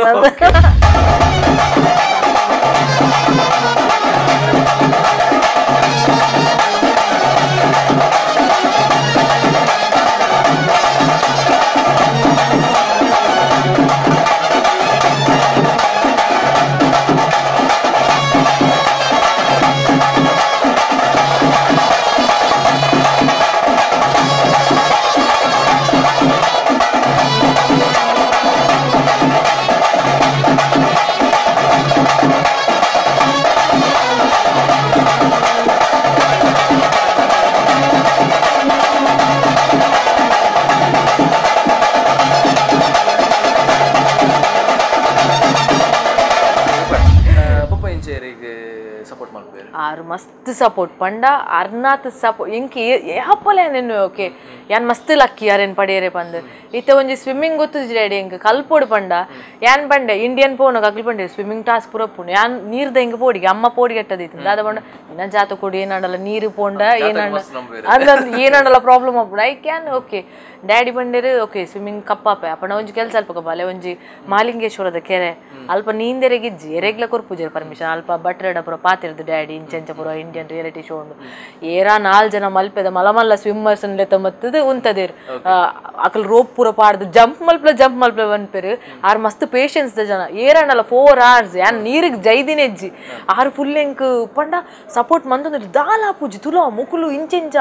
ಆರು ಮಸ್ತ್ ಸಪೋರ್ಟ್ ಪಂಡ ಅರ್ನಾತ್ ಸಪೋರ್ಟ್ ಎಂಕ್ ಯಾಪೊಲೆ ನೆನ್ನು ಓಕೆ ಯಾನ್ ಮಸ್ತ್ ಲಕ್ಕಿ ಯಾರೇನು ಪಡೆಯರೆ ಪಂದ್ ಇತ್ತೆ ಒಂಜಿ ಸ್ವಿಮ್ಮಿಂಗ್ ಗೊತ್ತುಜಿ ಡ್ಯಾಡಿ ಎಂಕ್ ಕಲ್ಪೋಡು ಪಂಡ ಯಾನ್ ಪಂಡೆ ಇಂಡಿಯನ್ ಪೋನಗ ಅಕ್ಲು ಪಂಡೆ ಸ್ವಿಮ್ಮಿಂಗ್ ಟಾಸ್ಕ್ ಪೂರ ಪೋಂಡು ಯಾನ್ ನೀರ್ದ ಎಂಕ್ ಪೋಡಿಗೆ ಅಮ್ಮ ಪೋಡಿಗೆ ಎಟ್ಟದಿತ್ತು ದಾದ ಪಂಡ ಇನ್ನ ಜಾತ ಕೊಡಿ ಏನಾಡಲ್ಲ ನೀರು ಪೋಂಡ ಏನಾಡ ಅಂದಂದು ಏನಾಡಲ್ಲ ಪ್ರಾಬ್ಲಮ್ ಆಪುಂಡು I can okay daddy ಬಂಡೇರು okay swimming ಕಪ್ಪಾಪೆ ಅಪ್ಪಣ ಒಂಜಿ ಕೆಲಸ ಅಲ್ಪ ಕಪ್ಪ ಅಲ್ಲೇ ಒಂಜಿ ಮಾಲಿಂಗೇಶ್ವರದ ಕೆರೆ ಅಲ್ಪ ನೀಂದೆರೆಗಿಜ್ಜಿ ಎರೆಗ್ಲ ಕೊರ್ಪುಜೆರ್ ಪರ್ಮಿಷನ್ ಅಲ್ಪ ಬಟ್ರೆಡ ಪೂರ ಪಾತಿರ್ದು ಡ್ಯಾಡಿ ಇಂಚೆಂಚ ಪೂರ Indian reality show ಉಂಡು ಏರಾ ನಾಲ್ ಜನ ಮಲ್ಪೆದ ಮಲ ಮಲ್ಲ ಸ್ವಿಮ್ಮರ್ಸ್ ಲೆತ್ತ ಉಂತದೇರ್ ಅಕಲ್ ರೋಪ್ ಪೂರ ಪಾಡ್ದು ಜಂಪ್ ಮಲ್ಪಲ ಜಂಪ್ ಮಲ್ಪಲ ಬಂದ್ಪೇರು ಆರ್ ಮಸ್ತ್ ಪೇಷನ್ಸ್ ದ ಜನ ಏರಾನಲ್ಲ 4 hours ಯಾನ್ ನೀರಿಗೆ ಜೈದಿನ ಹೆಜ್ಜಿ ಆರು ಫುಲ್ ಎಂಕ್ ಪಂಡ ಸಪೋರ್ಟ್ ಮಂತೊಂದು ದಾಲ ಪೂಜಿ ತುಲಾ ಮುಕುಲು ಇಂಚೆಂಚ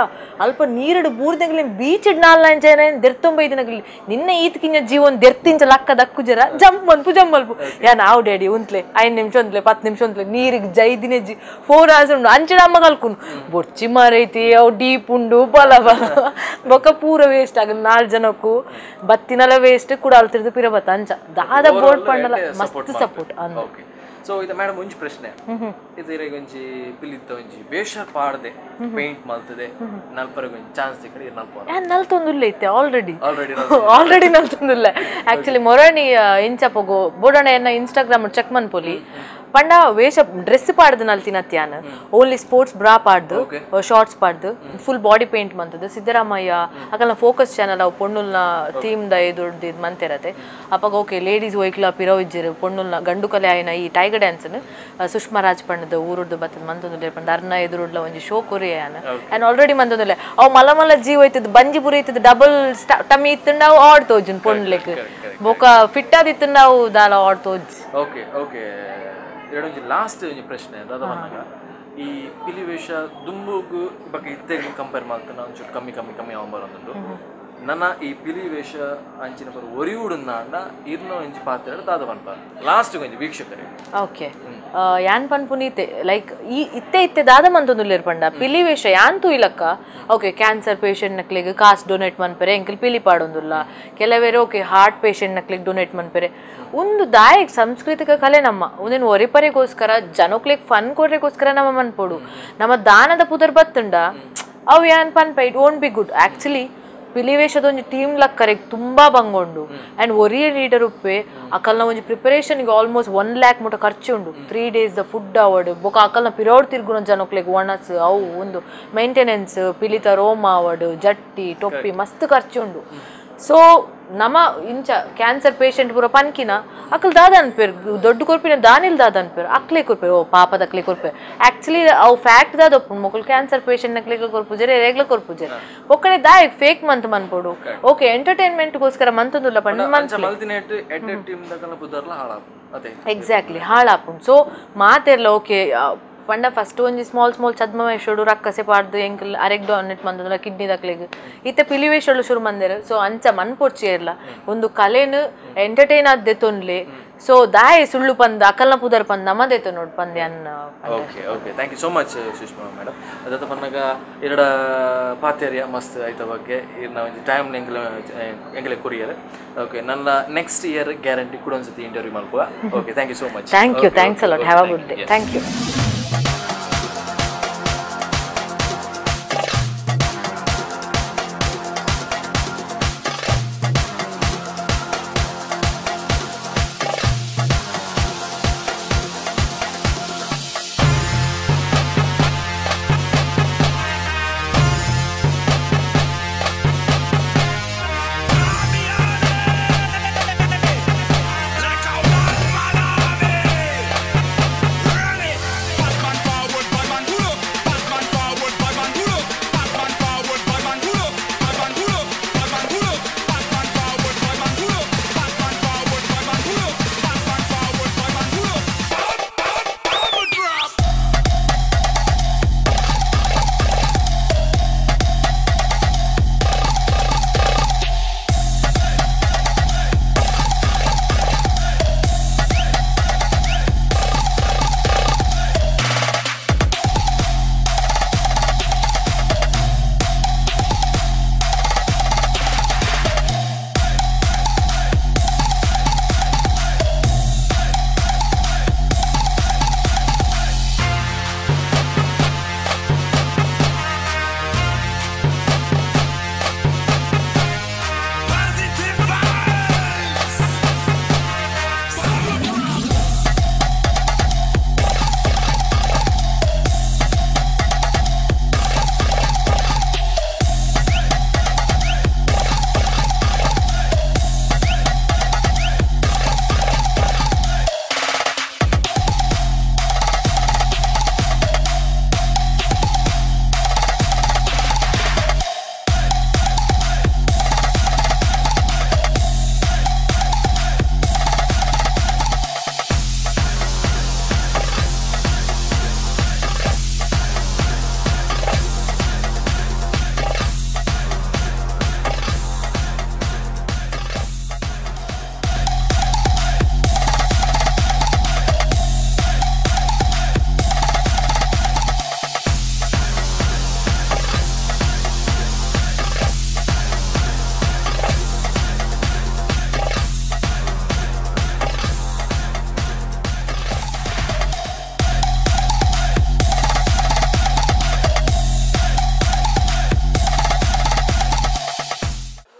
ಅಲ್ಪ ನೀರಡು ಬೂರ್ದಂಗ್ಲೆ ಬೀಚ್ ನಾಲ್ ಅಂಚ ದೆರ್ತೊಂಬೈದಿನಗಲಿ ನಿನ್ನ ಈತ್ಕಿಂಜ ಜೀವನ್ ದೆರ್ತಿಂಚ ಲಕ್ಕ ದಕ್ಕು ಜರ ಜಂಪ್ ಮನ್ಪು ಜಂಪ್ ಮಲ್ಪು ಯಾನ್ ಆವು ಡ್ಯಾಡಿ ಉಂತ್ಲೆ 5 ನಿಮಿಷ ಉಂತ್ಲೆ 10 ನಿಮಿಷ ಉಂತ್ಲೆ ನೀರಿಗೆ ಜೈದಿನ ಹೆಜ್ಜಿ 4 hours ಉಂಡು ಅಂಚಿನ ಅಮ್ಮ ಕಲ್ಕುನು ಬೊರ್ಚಿ ಮರೈತಿ ಅವು ಡೀಪ್ ಉಂಡು ಬಲ ಬಲ ಬೊಕ್ಕ ಪೂರ ವೇಸ್ಟ್ ಆಗ 4 ಜನಕ್ಕೂ ಬತ್ತಿನಲ ವೇಸ್ಟ್ ಕೂಡ ಅಲ್ತಿರ್ದು ಪಿರ ಬತ್ತ ಅಂಚ ದಾದ ಬೋರ್ಡ್ ಪಂಡಲ ಮಸ್ತ್ ಸಪೋರ್ಟ್ ಅಂದ. ಸೊ ಇದು ಮೇಡಮ್ ಒಂಜಿ ಪ್ರಶ್ನೆ ಇದು ಒಂಜಿ ಪಿಲಿತ್ತ ಒಂಜಿ ವೇಷ ಪಾಡದೆ ಪೇಂಟ್ ಮಾಡ್ತದೆ ನಲ್ಪರಗೆ ಒಂಜಿ ಚಾನ್ಸ್ ಸಿಕ್ಕರೆ ನಲ್ಪ ನಲ್ತೊಂದುಲ್ಲ ಇತ್ತೆ ಆಲ್ರೆಡಿ ಆಲ್ರೆಡಿ ನಲ್ತೊಂದುಲ್ಲ. ಆಕ್ಚುಲಿ ಮೊರಣಿ ಇಂಚ ಪೋಗು ಬೋಡಣ ಎನ್ನ ಇನ್ಸ್ಟಾಗ್ರಾಮ್ ಚೆಕ್ ಮನ್ಪೊಲಿ ಪಂಡ ವೇಷ ಡ್ರೆಸ್ ಪಾಡ್ದು ನಲ್ತಿನತ್ಯಾನ ಓನ್ಲಿ ಸ್ಪೋರ್ಟ್ಸ್ ಬ್ರಾ ಪಾಡ್ದು ಶಾರ್ಟ್ಸ್ ಪಾಡ್ದು full body paint ಮಂತದ್ದು ಸಿದ್ದರಾಮಯ್ಯ ಅಕಲ್ನ ಫೋಕಸ್ ಚಾನಲ್ ಅವು ಪೊಣ್ಣುಲ್ನ ಥೀಮ್ the ದುಡ್ದು ಇದು ಮಂತಿರತ್ತೆ ಅಪ್ಪಾಗ ಓಕೆ ಲೇಡೀಸ್ ಒಯ್ಕ್ಲ ಪಿರೋ ಇಜ್ಜಿರು ಪೊಣ್ಣುಲ್ನ ಗಂಡು ಕಲೆ ಆಯ್ನ ಈ ಟೈಗರ್ ಡ್ಯಾನ್ಸ್ನ ಸುಷ್ಮಾ ರಾಜ್ ಪಣ್ಣದ ಊರುಡ್ದು ಬತ್ತದ ಮಂತೊಂದು ಪಂಡ ಅರ್ನ ಎದುರುಡ್ಲ ಒಂಜಿ ಶೋ ಕೊರಿಯಾನ ಆ್ಯಂಡ್ ಆಲ್ರೆಡಿ ಮಂತೊಂದಿಲ್ಲ ಅವು ಮಲ ಮಲ ಜೀವ ಐತದ ಬಂಜಿ ಪುರಿ ಐತದ ಡಬಲ್ ಟಮ್ಮಿ ಇತ್ತಂಡ ಅವು ಆಡ್ ತೋಜುನ್ ಪೊಣ್ಣುಲೆಕ್ ಬೊಕ ಫಿಟ್ ಆದಿತ್ತಂಡ ಅವು ದಾಲ add Toj. Okay okay ಎರಡೊಂಜಿ last ಒಂಜಿ ಪ್ರಶ್ನೆ ದಾದ ಬಂದಾಗ ಈ ಪಿಲಿ ವೇಷ ದುಂಬುಗು ಬೊಕ ಇತ್ತೆಗ್ ಕಂಪೇರ್ ಮಲ್ತುನ ಒಂಚೂರು ಕಮ್ಮಿ ಕಮ್ಮಿ ಕಮ್ಮಿ ಆವೊಂದು ಬರೊಂದುಂಡು ನನ್ನ ಈ ಪಿಲಿ ವೇಷ ಅಂಚಿನ ಪರ ಒರಿಯುಡುಂದಾಂಡ ಇರ್ನ ಒಂಜಿ ಪಾತ್ರ ದಾದ ಪನ್ಪ ಲಾಸ್ಟ್ ಒಂಜಿ ವೀಕ್ಷಕರಿಗೆ. ಓಕೆ ಯಾನ್ ಪನ್ಪುನೀತೆ ಲೈಕ್ ಈ ಇತ್ತೆ ಇತ್ತೆ ದಾದ ಮಂತೊಂದುಲ್ಲೆರ್ ಪಂಡ ಪಿಲಿ ವೇಷ ಯಾನ್ ತೂಯಿಲಕ್ಕ ಓಕೆ ಕ್ಯಾನ್ಸರ್ ಪೇಷಂಟ್ ನಕ್ಲೆಗ್ ಕಾಸ್ ಡೊನೇಟ್ ಮನ್ಪೆರೆ ಎಂಕಲ್ ಪಿಲಿ ಪಾಡೊಂದುಲ್ಲ, ಕೆಲವೇರು okay heart patient ನಕ್ಲೆಗ್ ಡೊನೇಟ್ ಮನ್ಪೆರೆ. ಒಂದು ದಾಯಕ್ ಸಾಂಸ್ಕೃತಿಕ ಕಲೆ ನಮ್ಮ ಒಂದೇನು ಒರಿಪರೆಗೋಸ್ಕರ ಜನಕ್ಲೆಗ್ ಫನ್ ಕೊಡ್ರೆಗೋಸ್ಕರ ನಮ್ಮ ಮನ್ಪೋಡು. ನಮ್ಮ ದಾನದ ಪುದರ್ ಬತ್ತುಂಡ ಅವು ಯಾನ್ ಪನ್ಪ it won't be good. Actually ಪಿಲಿವೇಶದ ಒಂಜಿ ಟೀಮ್ ಲಕ್ಕರೆಗ್ ತುಂಬಾ ಬಂಗೊಂಡು ಅಂಡ್ ಒರಿಯ ಲೀಡರ್ ಉಪ್ಪೆ ಅಕಲ್ನ ಒಂಜಿ ಪ್ರಿಪರೇಷನ್ಗೆ ಆಲ್ಮೋಸ್ಟ್ 1 ಲ್ಯಾಕ್ ಮುಟ ಖರ್ಚು ಉಂಡು. 3 ಡೇಸ್ the food ಅವಡ್ ಬೊಕ ಅಕಲ್ನ ಪಿರೋಡ್ ತಿರ್ಗುನ ಜನಕ್ಲೆಗ್ ಒಣಸ್ ಅವು ಒಂದು ಮೇಂಟೆನೆನ್ಸ್ ಪಿಲಿತ ರೋಮ ಅವಡ್ ಜಟ್ಟಿ ಟೊಪ್ಪಿ ಮಸ್ತ್ ಖರ್ಚು ಉಂಡು. ಸೊ ನಮ್ಮ ಇಂಚ ಕ್ಯಾನ್ಸರ್ ಪೇಷಂಟ್ ಪೂರ ಪನ್ಕಿನ ಅಕಲ್ ದಾದ ಅನ್ಪೇರು ದೊಡ್ಡ ಕೊರ್ಪಿನ ದಾನಿಲ್ ದಾದ ಅನ್ಪೇರು ಅಕ್ಲೆ ಕೊರ್ಪೇರು ಓ ಪಾಪದ ಅಕ್ಲೆ ಕೊರ್ಪೇರು. ಆಕ್ಚುಲಿ ಅವು ಫ್ಯಾಕ್ಟ್ ದಾದ ಒಪ್ಪುಂಡು ಮೊಕಲ್ ಕ್ಯಾನ್ಸರ್ ಪೇಷಂಟ್ ನಕ್ಲೆಗ್ ಕೊರ್ಪುಜೆರೆ ರೇಗ್ಲ ಕೊರ್ಪುಜೆರೆ ಒಕ್ಕಡೆ ದಾಯಕ್ ಫೇಕ್ ಮಂತ್ ಮನ್ಪೋಡು. ಓಕೆ ಎಂಟರ್ಟೈನ್ಮೆಂಟ್ಗೋಸ್ಕರ ಮಂತೊಂದುಲ್ಲ ಪಂಡ ಎಕ್ಸಾಕ್ಟ್ಲಿ ಹಾಳಾಪುಂಡು. ಸೊ ಮಾತೆರ್ಲ ಓಕೆ ಪಂಡ ಫಸ್ಟ್ ಒಂಜಿ ಸ್ಮಾಲ್ ಸ್ಮಾಲ್ ಛದ್ಮ ವೇಷಡು ರಕ್ಕಸೆ ಪಾಡ್ದು ಎಂಕಲ್ ಅರೆಗ್ ಡೊನೇಟ್ ಮಂದಲ್ಲ ಕಿಡ್ನಿ ದಕ್ಲೆಗ್ ಇತ್ತೆ ಪಿಲಿ ವೇಷಡು ಶುರು ಮಂದೆರ್. ಸೊ ಅಂಚ ಮನ್ಪೊಡ್ಚಿ ಇರ್ಲ ಒಂದು ಕಲೆನು ಎಂಟರ್ಟೈನ್ ಆದ್ ದೆತೊನ್ಲೆ. ಸೊ ದಾಯೆ ಸುಳ್ಳು ಪಂದ್ ಅಕಲ್ನ ಪುದರ್ ಪಂದ್ ನಮ್ಮದೈತೆ ನೋಡ್ ಪಂದೆ ಅನ್ನ. Okay okay thank you so much Sushma madam. ಅದಾದ ಪನ್ನಗ ಎರಡ ಪಾತೇರಿಯ ಮಸ್ತ್ ಆಯ್ತ ಬಗ್ಗೆ ಇರ್ನ ಒಂಜಿ ಟೈಮ್ ಎಂಕಲ್ ಎಂಕಲೆ ಕೊರಿಯರ್. ಓಕೆ ನನ್ನ next year guarantee ಕೂಡ ಒಂದ್ಸತಿ interview ಮಲ್ಪುವ. Okay thank you so much. Thank you, thanks a lot, have a good day. Thank you.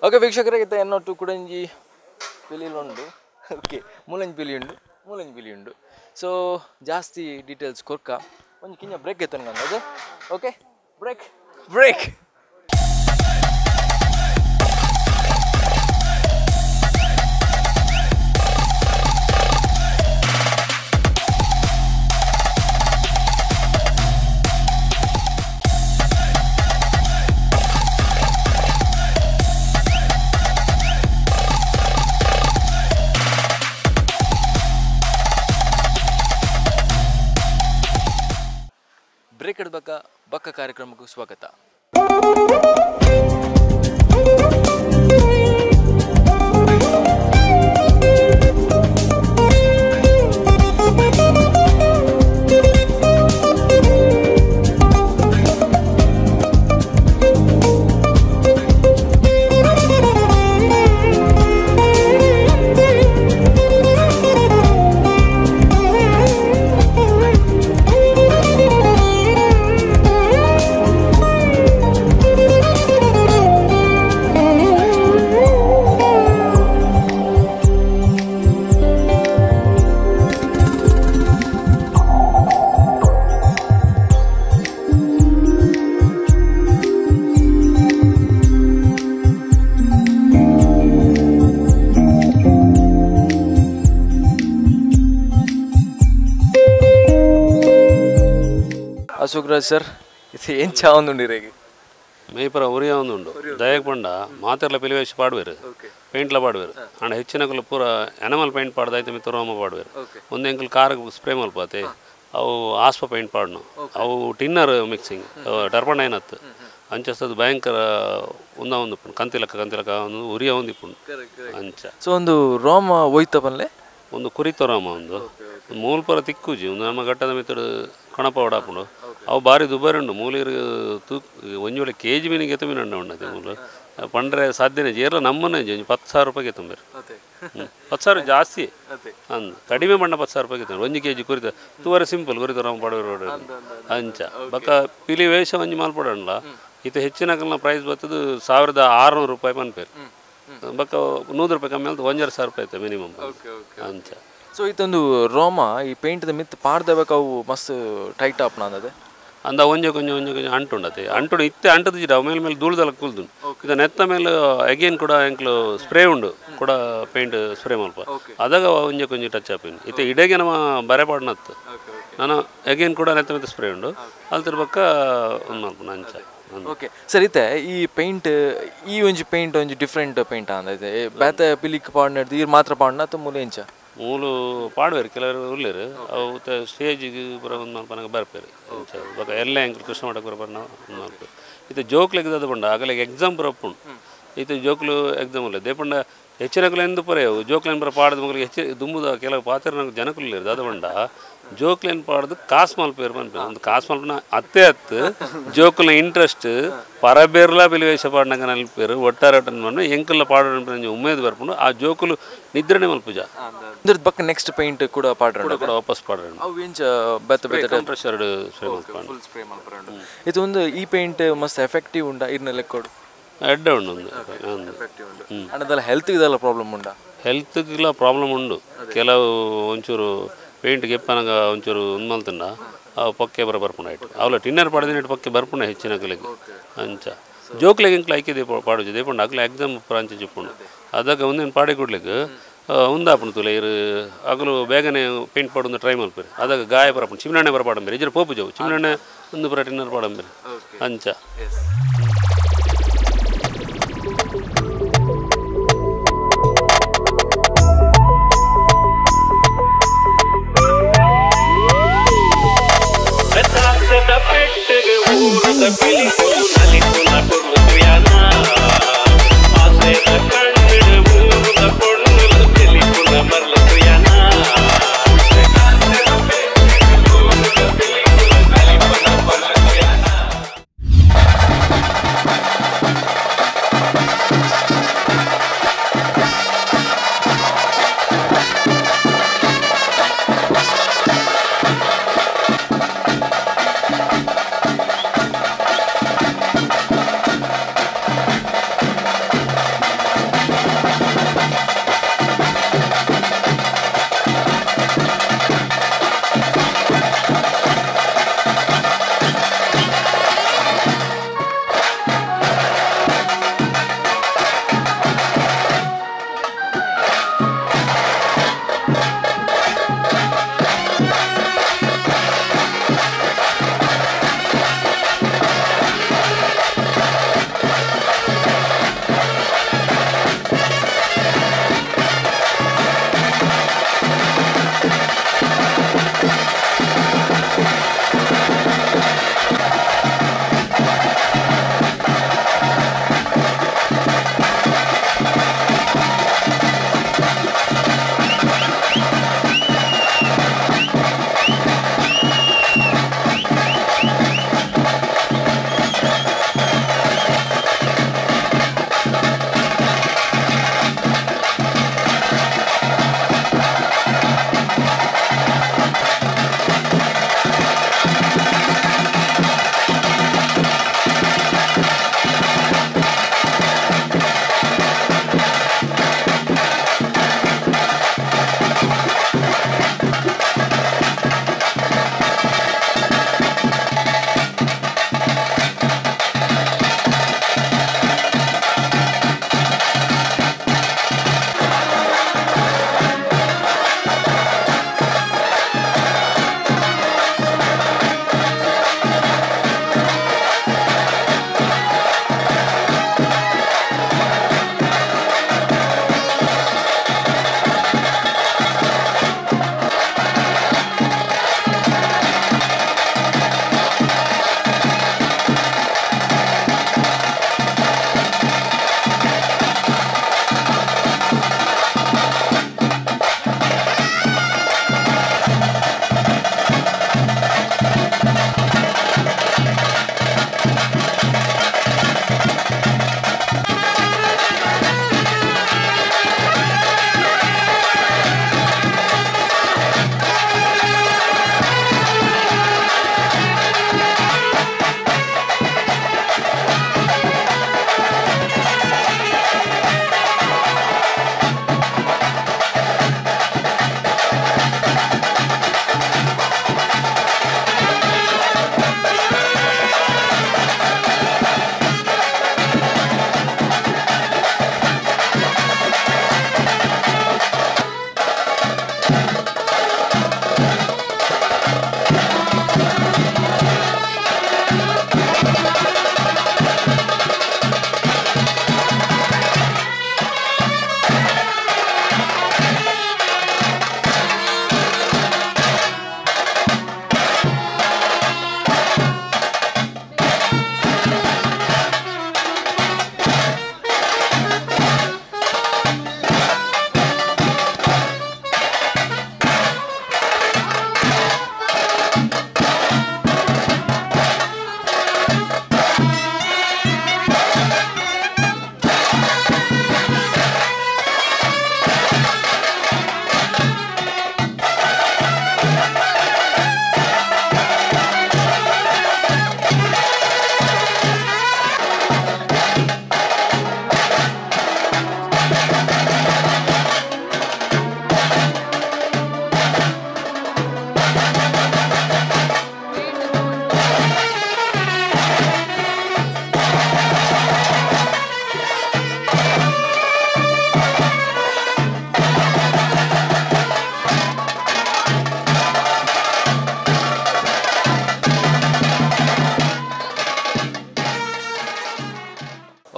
Okay ವೀಕ್ಷಕರಿಗೆ ಎನ್ನೊಟ್ಟು ಕುಡಂಜಿ ಪಿಲಿಲುಂಡು. ಓಕೆ ಮೂಲಂಜಿ ಪಿಲಿ ಉಂಡು, ಮೂಲಂಜಿ ಪಿಲಿ ಉಂಡು. ಸೊ ಜಾಸ್ತಿ ಡೀಟೇಲ್ಸ್ ಕೊರ್ಕ ಒಂಜಿ ಕಿಂಜ ಬ್ರೇಕ್ ಎತ್ತನು ಅದು. Okay break break. Break ಬಕ್ಕ ಬಕ್ಕ ಕಾರ್ಯಕ್ರಮಕ್ಕೂ ಸ್ವಾಗತ. ಅಶೋಕ್ ರಾಜ್ ಸರ್ ಇದು ಎಂಚ ಒಂದುಂಡು ರೇಗೆ ಮೇಪರ ಉರಿಯ ಒಂದುಂಡು ದಯಕ್ ಪಂಡ ಮಾತೆರ್ಲ ಪಿಲಿವೇಶ ಪಾಡುವೆರು ಪೇಂಟ್ಲ ಪಾಡುವೆರು ಅಂಡ ಹೆಚ್ಚಿನಕುಲು ಪೂರ ಎನಮಲ್ ಪೇಂಟ್ ಪಾಡ್ದಾಯ್ತು ಮಿತ್ತ ರೋಮ ಪಾಡುವೆರು ಒಂದು ಎಂಕಲ್ ಕಾರ್ ಸ್ಪ್ರೇ ಮಲ್ಪಾತೆ ಅವು ಆಸ್ಪ ಪೇಂಟ್ ಪಾಡ್ನು ಅವು ಟಿನ್ನರ್ ಮಿಕ್ಸಿಂಗ್ ಟರ್ಪಂಡೈನ್ ಅತ್ತು ಅಂಚಸ್ತದ ಭಯಂಕರ ಒಂದ ಒಂದು ಕಂತಿಲಕ್ಕ ಕಂತಿಲಕ್ಕ ಒಂದು ಉರಿಯ ಒಂದು ಇಪ್ಪುಂಡು ಅಂಚ. ಸೊ ಒಂದು ರೋಮ ಒಯ್ತ ಪನ್ಲೆ ಒಂದು ಕುರಿತ ರೋಮ ಒಂದು ಮೂಲ್ಪರ ತಿಕ್ಕುಜಿ ಒಂದು ನಮ್ಮ ಘಟ್ಟದ ಮಿತ್ತಡು ಕಣಪ ಹೊಡಾಪುಂಡು ಅವು ಭಾರಿ ದುಬಾರಿ ಉಂಡು ಮೂಲಿರು ತೂಕ್ ಒಂಜಿ ವೇಳೆ ಕೆ ಜಿ ಮೀನಿಗೆ ಎತ್ತು ಮೀನು ಉಂಡು ಮೂಲು ಪಂಡ್ರೆ ಸಾಧ್ಯನೇ ಏರ್ಲ ನಮ್ಮನೆ 10,000 ರೂಪಾಯಿಗೆ ತುಂಬೇರು 10,000 ಜಾಸ್ತಿ ಅಂದ್ ಕಡಿಮೆ ಬಣ್ಣ 10,000 ರೂಪಾಯಿಗೆ ತುಂಬೇರು 1 ಕೆ ಜಿ ಕುರಿತ ತೂವರೆ ಸಿಂಪಲ್ ಕುರಿತ ರೋಮ ಪಾಡುವ ಅಂಚ ಬಕ್ಕ ಪಿಲಿ ವೇಷ ಒಂಜಿ ಮಾಲ್ಪಡಲ್ಲ ಇದು ಹೆಚ್ಚಿನ ಪ್ರೈಸ್ ಬರ್ತದೆ 1,600 ರೂಪಾಯಿ ಪನ್ಪೇರು ಬಕ್ಕ 100 ರೂಪಾಯಿ ಕಮ್ಮಿ ಅಲ್ದು 1,500 ರೂಪಾಯಿ ಆಯ್ತು ಮಿನಿಮಮ್ ಅಂಚ. ಸೊ ಇದೊಂದು ರೋಮ ಈ ಪೇಂಟ್ದ ಮಿತ್ ಪಾಡ್ದಬೇಕು ಅವು ಮಸ್ತ್ ಟೈಟ್ ಆಪ್ನ ಅಂದದೆ ಅಂದ ಒಂಜೆ ಕೊಂಜ ಒಂಜೆ ಕೊಂಜ ಅಂಟುಂಡತೆ ಅಂಟುಂಡು ಇತ್ತೆ ಅಂಟದ ಅವು ಮೇಲೆ ಮೇಲೆ ಧೂಳ್ದಲ್ಲ ಕೂಲ್ದು ಇದು ನೆತ್ತ ಮೇಲೆ ಅಗೇನ್ ಕೂಡ ಎಂಕ್ಲು ಸ್ಪ್ರೇ ಉಂಡು ಕೂಡ ಪೇಂಟ್ ಸ್ಪ್ರೇ ಮಲ್ಪ ಅದಾಗ ಒಂಜೆ ಕೊಂಜ ಟಚ್ ಆಪಿನ ಇತ್ತೆ ಇಡೆಗೆ ನಮ್ಮ ಬರೆ ಪಾಡ್ನತ್ತು ನಾನು ಅಗೇನ್ ಕೂಡ ನೆತ್ತ ಮೇಲೆ ಸ್ಪ್ರೇ ಉಂಡು ಅಲ್ತಿರ ಬಕ್ಕ ಒಂದು ಮಲ್ಪನ ಅಂಚ. ಓಕೆ ಸರ್ ಇತ್ತೆ ಈ ಪೇಂಟ್ ಈ ಒಂಜಿ ಪೇಂಟ್ ಒಂಜಿ ಡಿಫ್ರೆಂಟ್ ಪೇಂಟ್ ಅಂದೈತೆ ಬೇತೆ ಪಿಲಿಕ್ ಪಾಡ್ನಡ್ದು ಈರ್ ಮಾತ್ರ ಪಾಡ್ನ ಅಥವಾ ಮೂಲ ಎಂಚ ಮೂಲು ಪಾಡುವೆರು ಕೆಲವರು ಉಲ್ಲೇರು ಅವು ಸ್ಟೇಜಿಗೆ ಪೂರ ಒಂದು ಮಲ್ಪನಾಗ ಬರ್ಪೇರು ಬೊಕ ಎಲ್ಲ ಎಂಕುಲು ಕೃಷ್ಣ ಮಠಕ್ಕೆ ಪೂರ ಬರ್ನ ಒಂದು ಮಲ್ಪೇರು ಇತ್ತೆ ಜೋಕ್ಲೆಗ್ ದಾದ ಪಂಡ ಅಗಲೆಗ್ ಎಕ್ಸಾಮ್ ಪೂರ ಉಪ್ಪುಂಡು ಇತ್ತೆ ಜೋಕ್ಲು ಎಕ್ಸಾಮ್ ಉಲ್ಲ ದೇಪಂಡ ಹೆಚ್ಚಿನಕುಲು ಎಂದು ಪೂರ ಜೋಕ್ಲೇನ್ ಪೂರ ಪಾಡ್ದು ಮಕ್ಕಳಿಗೆ ಹೆಚ್ಚು ದುಂಬುದ ಕೆಲವು ಪಾತ್ರ ಜನಕುಲು ದಾದ ಪಂಡ ಜೋಕ್ಲೇನ್ ಪಾಡ್ದು ಕಾಸು ಮಲ್ಪೇರು ಪನ್ಪೇರು ಒಂದು ಕಾಸು ಮಲ್ಪನ ಅತ್ತೆ ಅತ್ತು ಜೋಕುಲ್ನ ಇಂಟ್ರೆಸ್ಟ್ ಪರಬೇರ್ಲ ಪಿಲಿವೇಶ ಪಾಡ್ನಗ ನಲ್ಪೇರು ಒಟ್ಟಾರೆ ಒಟ್ಟ ಎಂಕುಲ್ಲ ಪಾಡೋಣ ಉಮೇದು ಬರ್ಪುಂಡು ಆ ಜೋಕುಲು ನಿದ್ರನೆ ಮಲ್ಪುಜ ಇದ್ರದ್ದು ಬಕ್ಕ ನೆಕ್ಸ್ಟ್ ಪೇಂಟ್ ಕೂಡ ಪಾಡ್ರ ಕೂಡ ವಾಪಸ್ ಪಾಡ್ರ ಅವು ಎಂಚ ಬೆತ್ತ ಬೆತ್ತ ಕಂಪ್ರೆಷರ್ ಸ್ಪ್ರೇ ಮಲ್ಪಂಡು ಫುಲ್ ಸ್ಪ್ರೇ ಮಲ್ಪರಂಡು ಇದು ಒಂದು ಈ ಪೇಂಟ್ ಮಸ್ತ್ ಎಫೆಕ್ಟಿವ್ ಉಂಡ ಇರ್ನ ಲೆಕ್ಕೊಡು ಎಡ್ಡೆ ಉಂಡು ಒಂದು ಎಫೆಕ್ಟಿವ್ ಉಂಡು ಅಂಡದಲ್ಲ ಹೆಲ್ತ್ ಇದೆಲ್ಲ ಪ್ರಾಬ್ಲಮ್ ಉಂಡ ಹೆಲ್ತ್ಗೆಲ್ಲ ಪ್ರಾಬ್ಲಮ್ ಉಂಡು ಕೆಲವು ಒಂಚೂರು ಪೇಂಟ್ ಗೆಪ್ಪನಾಗ ಒಂಚೂರು ಒಂದು ಮಲ್ತುಂಡ ಅವು ಪೊಕ್ಕೆ ಬರ ಬರ್ಪುಂಡು ಐಟ್ ಅವಲ ಟಿನ್ನರ್ ಪಾಡ್ದಿನ ಇಟ್ಟು ಪೊಕ್ಕೆ ಬರ್ಪುಂಡ ಹೆಚ್ಚಿನ ಅಕಲಿಗೆ ಅಂಚ ಜೋಕ್ಲೆಗ್ ಎಂಕ್ಲ ಐಕೆ ದೇಪ ಪಾಡುಜಿ ದೇಪುಂಡು ಅಕ್ಲೆ ಎಕ್ಸಾಮ್ ಪ್ರಾಂಚ ಚಿಪ್ಪುಂಡು ಅದಾಗ ಒಂದೇನು ಪಾಡಿ ಕೊಡ್ಲಿಕ್ಕೆ ಉಂದಾಪುಂಡು ತುಲೆ ಇರು ಅಗಲು ಬೇಗನೆ ಪೇಂಟ್ ಪಾಡೊಂದು ಟ್ರೈ ಮಲ್ಪೇರು ಅದಾಗ ಗಾಯ ಬರಪುಂಡು ಚಿಮ್ನಣ್ಣೆ ಬರ ಪಾಡಂಬೇರು ಇಜ್ರ ಪೋಪು ಜವು ಚಿಮ್ನಣ್ಣೆ ಒಂದು ಪುರ ಟಿನ್ನರ್ ಪಾಡಂಬೇರು ಅಂಚ.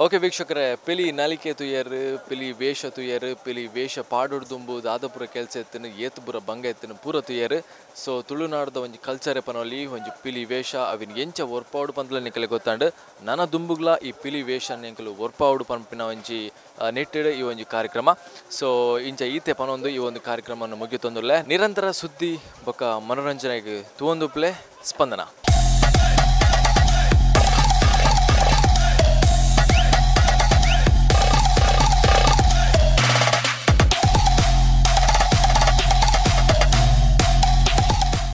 ಓಕೆ ವೀಕ್ಷಕರೇ, ಪಿಲಿ ನಲಿಕೆ ತುಯರ್, ಪಿಲಿ ವೇಷ ತುಯರ್, ಪಿಲಿ ವೇಷ ಪಾಡೊಡ್ದುಂಬು ದಾದಪುರ ಕೆಲಸ ಎತ್ತನು, ಏತುಪುರ ಬಂಗ ಎತ್ತನು ಪೂರ ತುಯರ್. ಸೊ ತುಳುನಾಡದ ಒಂಜಿ ಕಲ್ಚರ್ ಪನೊಲಿ ಒಂಜಿ ಪಿಲಿ ವೇಷ ಅವಿನ ಎಂಚ ಒರ್ಪಾವಡು ಪಂತಲ ನಿಕಲೆ ಗೊತ್ತಾಂಡು. ನನ ದುಂಬುಗ್ಲ ಈ ಪಿಲಿ ವೇಷ ಎಂಕಲು ಒರ್ಪಾವಡು ಪನ್ಪಿನ ಒಂಜಿ ನಿಟ್ಟಿಡ್ ಈ ಒಂಜಿ ಕಾರ್ಯಕ್ರಮ. ಸೊ ಇಂಚ ಈತೆ ಪನೊಂದು ಈ ಒಂದು ಕಾರ್ಯಕ್ರಮವನ್ನು ಮುಗಿತೊಂದುಲ್ಲೆ. ನಿರಂತರ ಸುದ್ದಿ ಬೊಕ್ಕ ಮನೋರಂಜನೆಗೆ ತೂವೊಂದುಪ್ಲೆ ಸ್ಪಂದನ.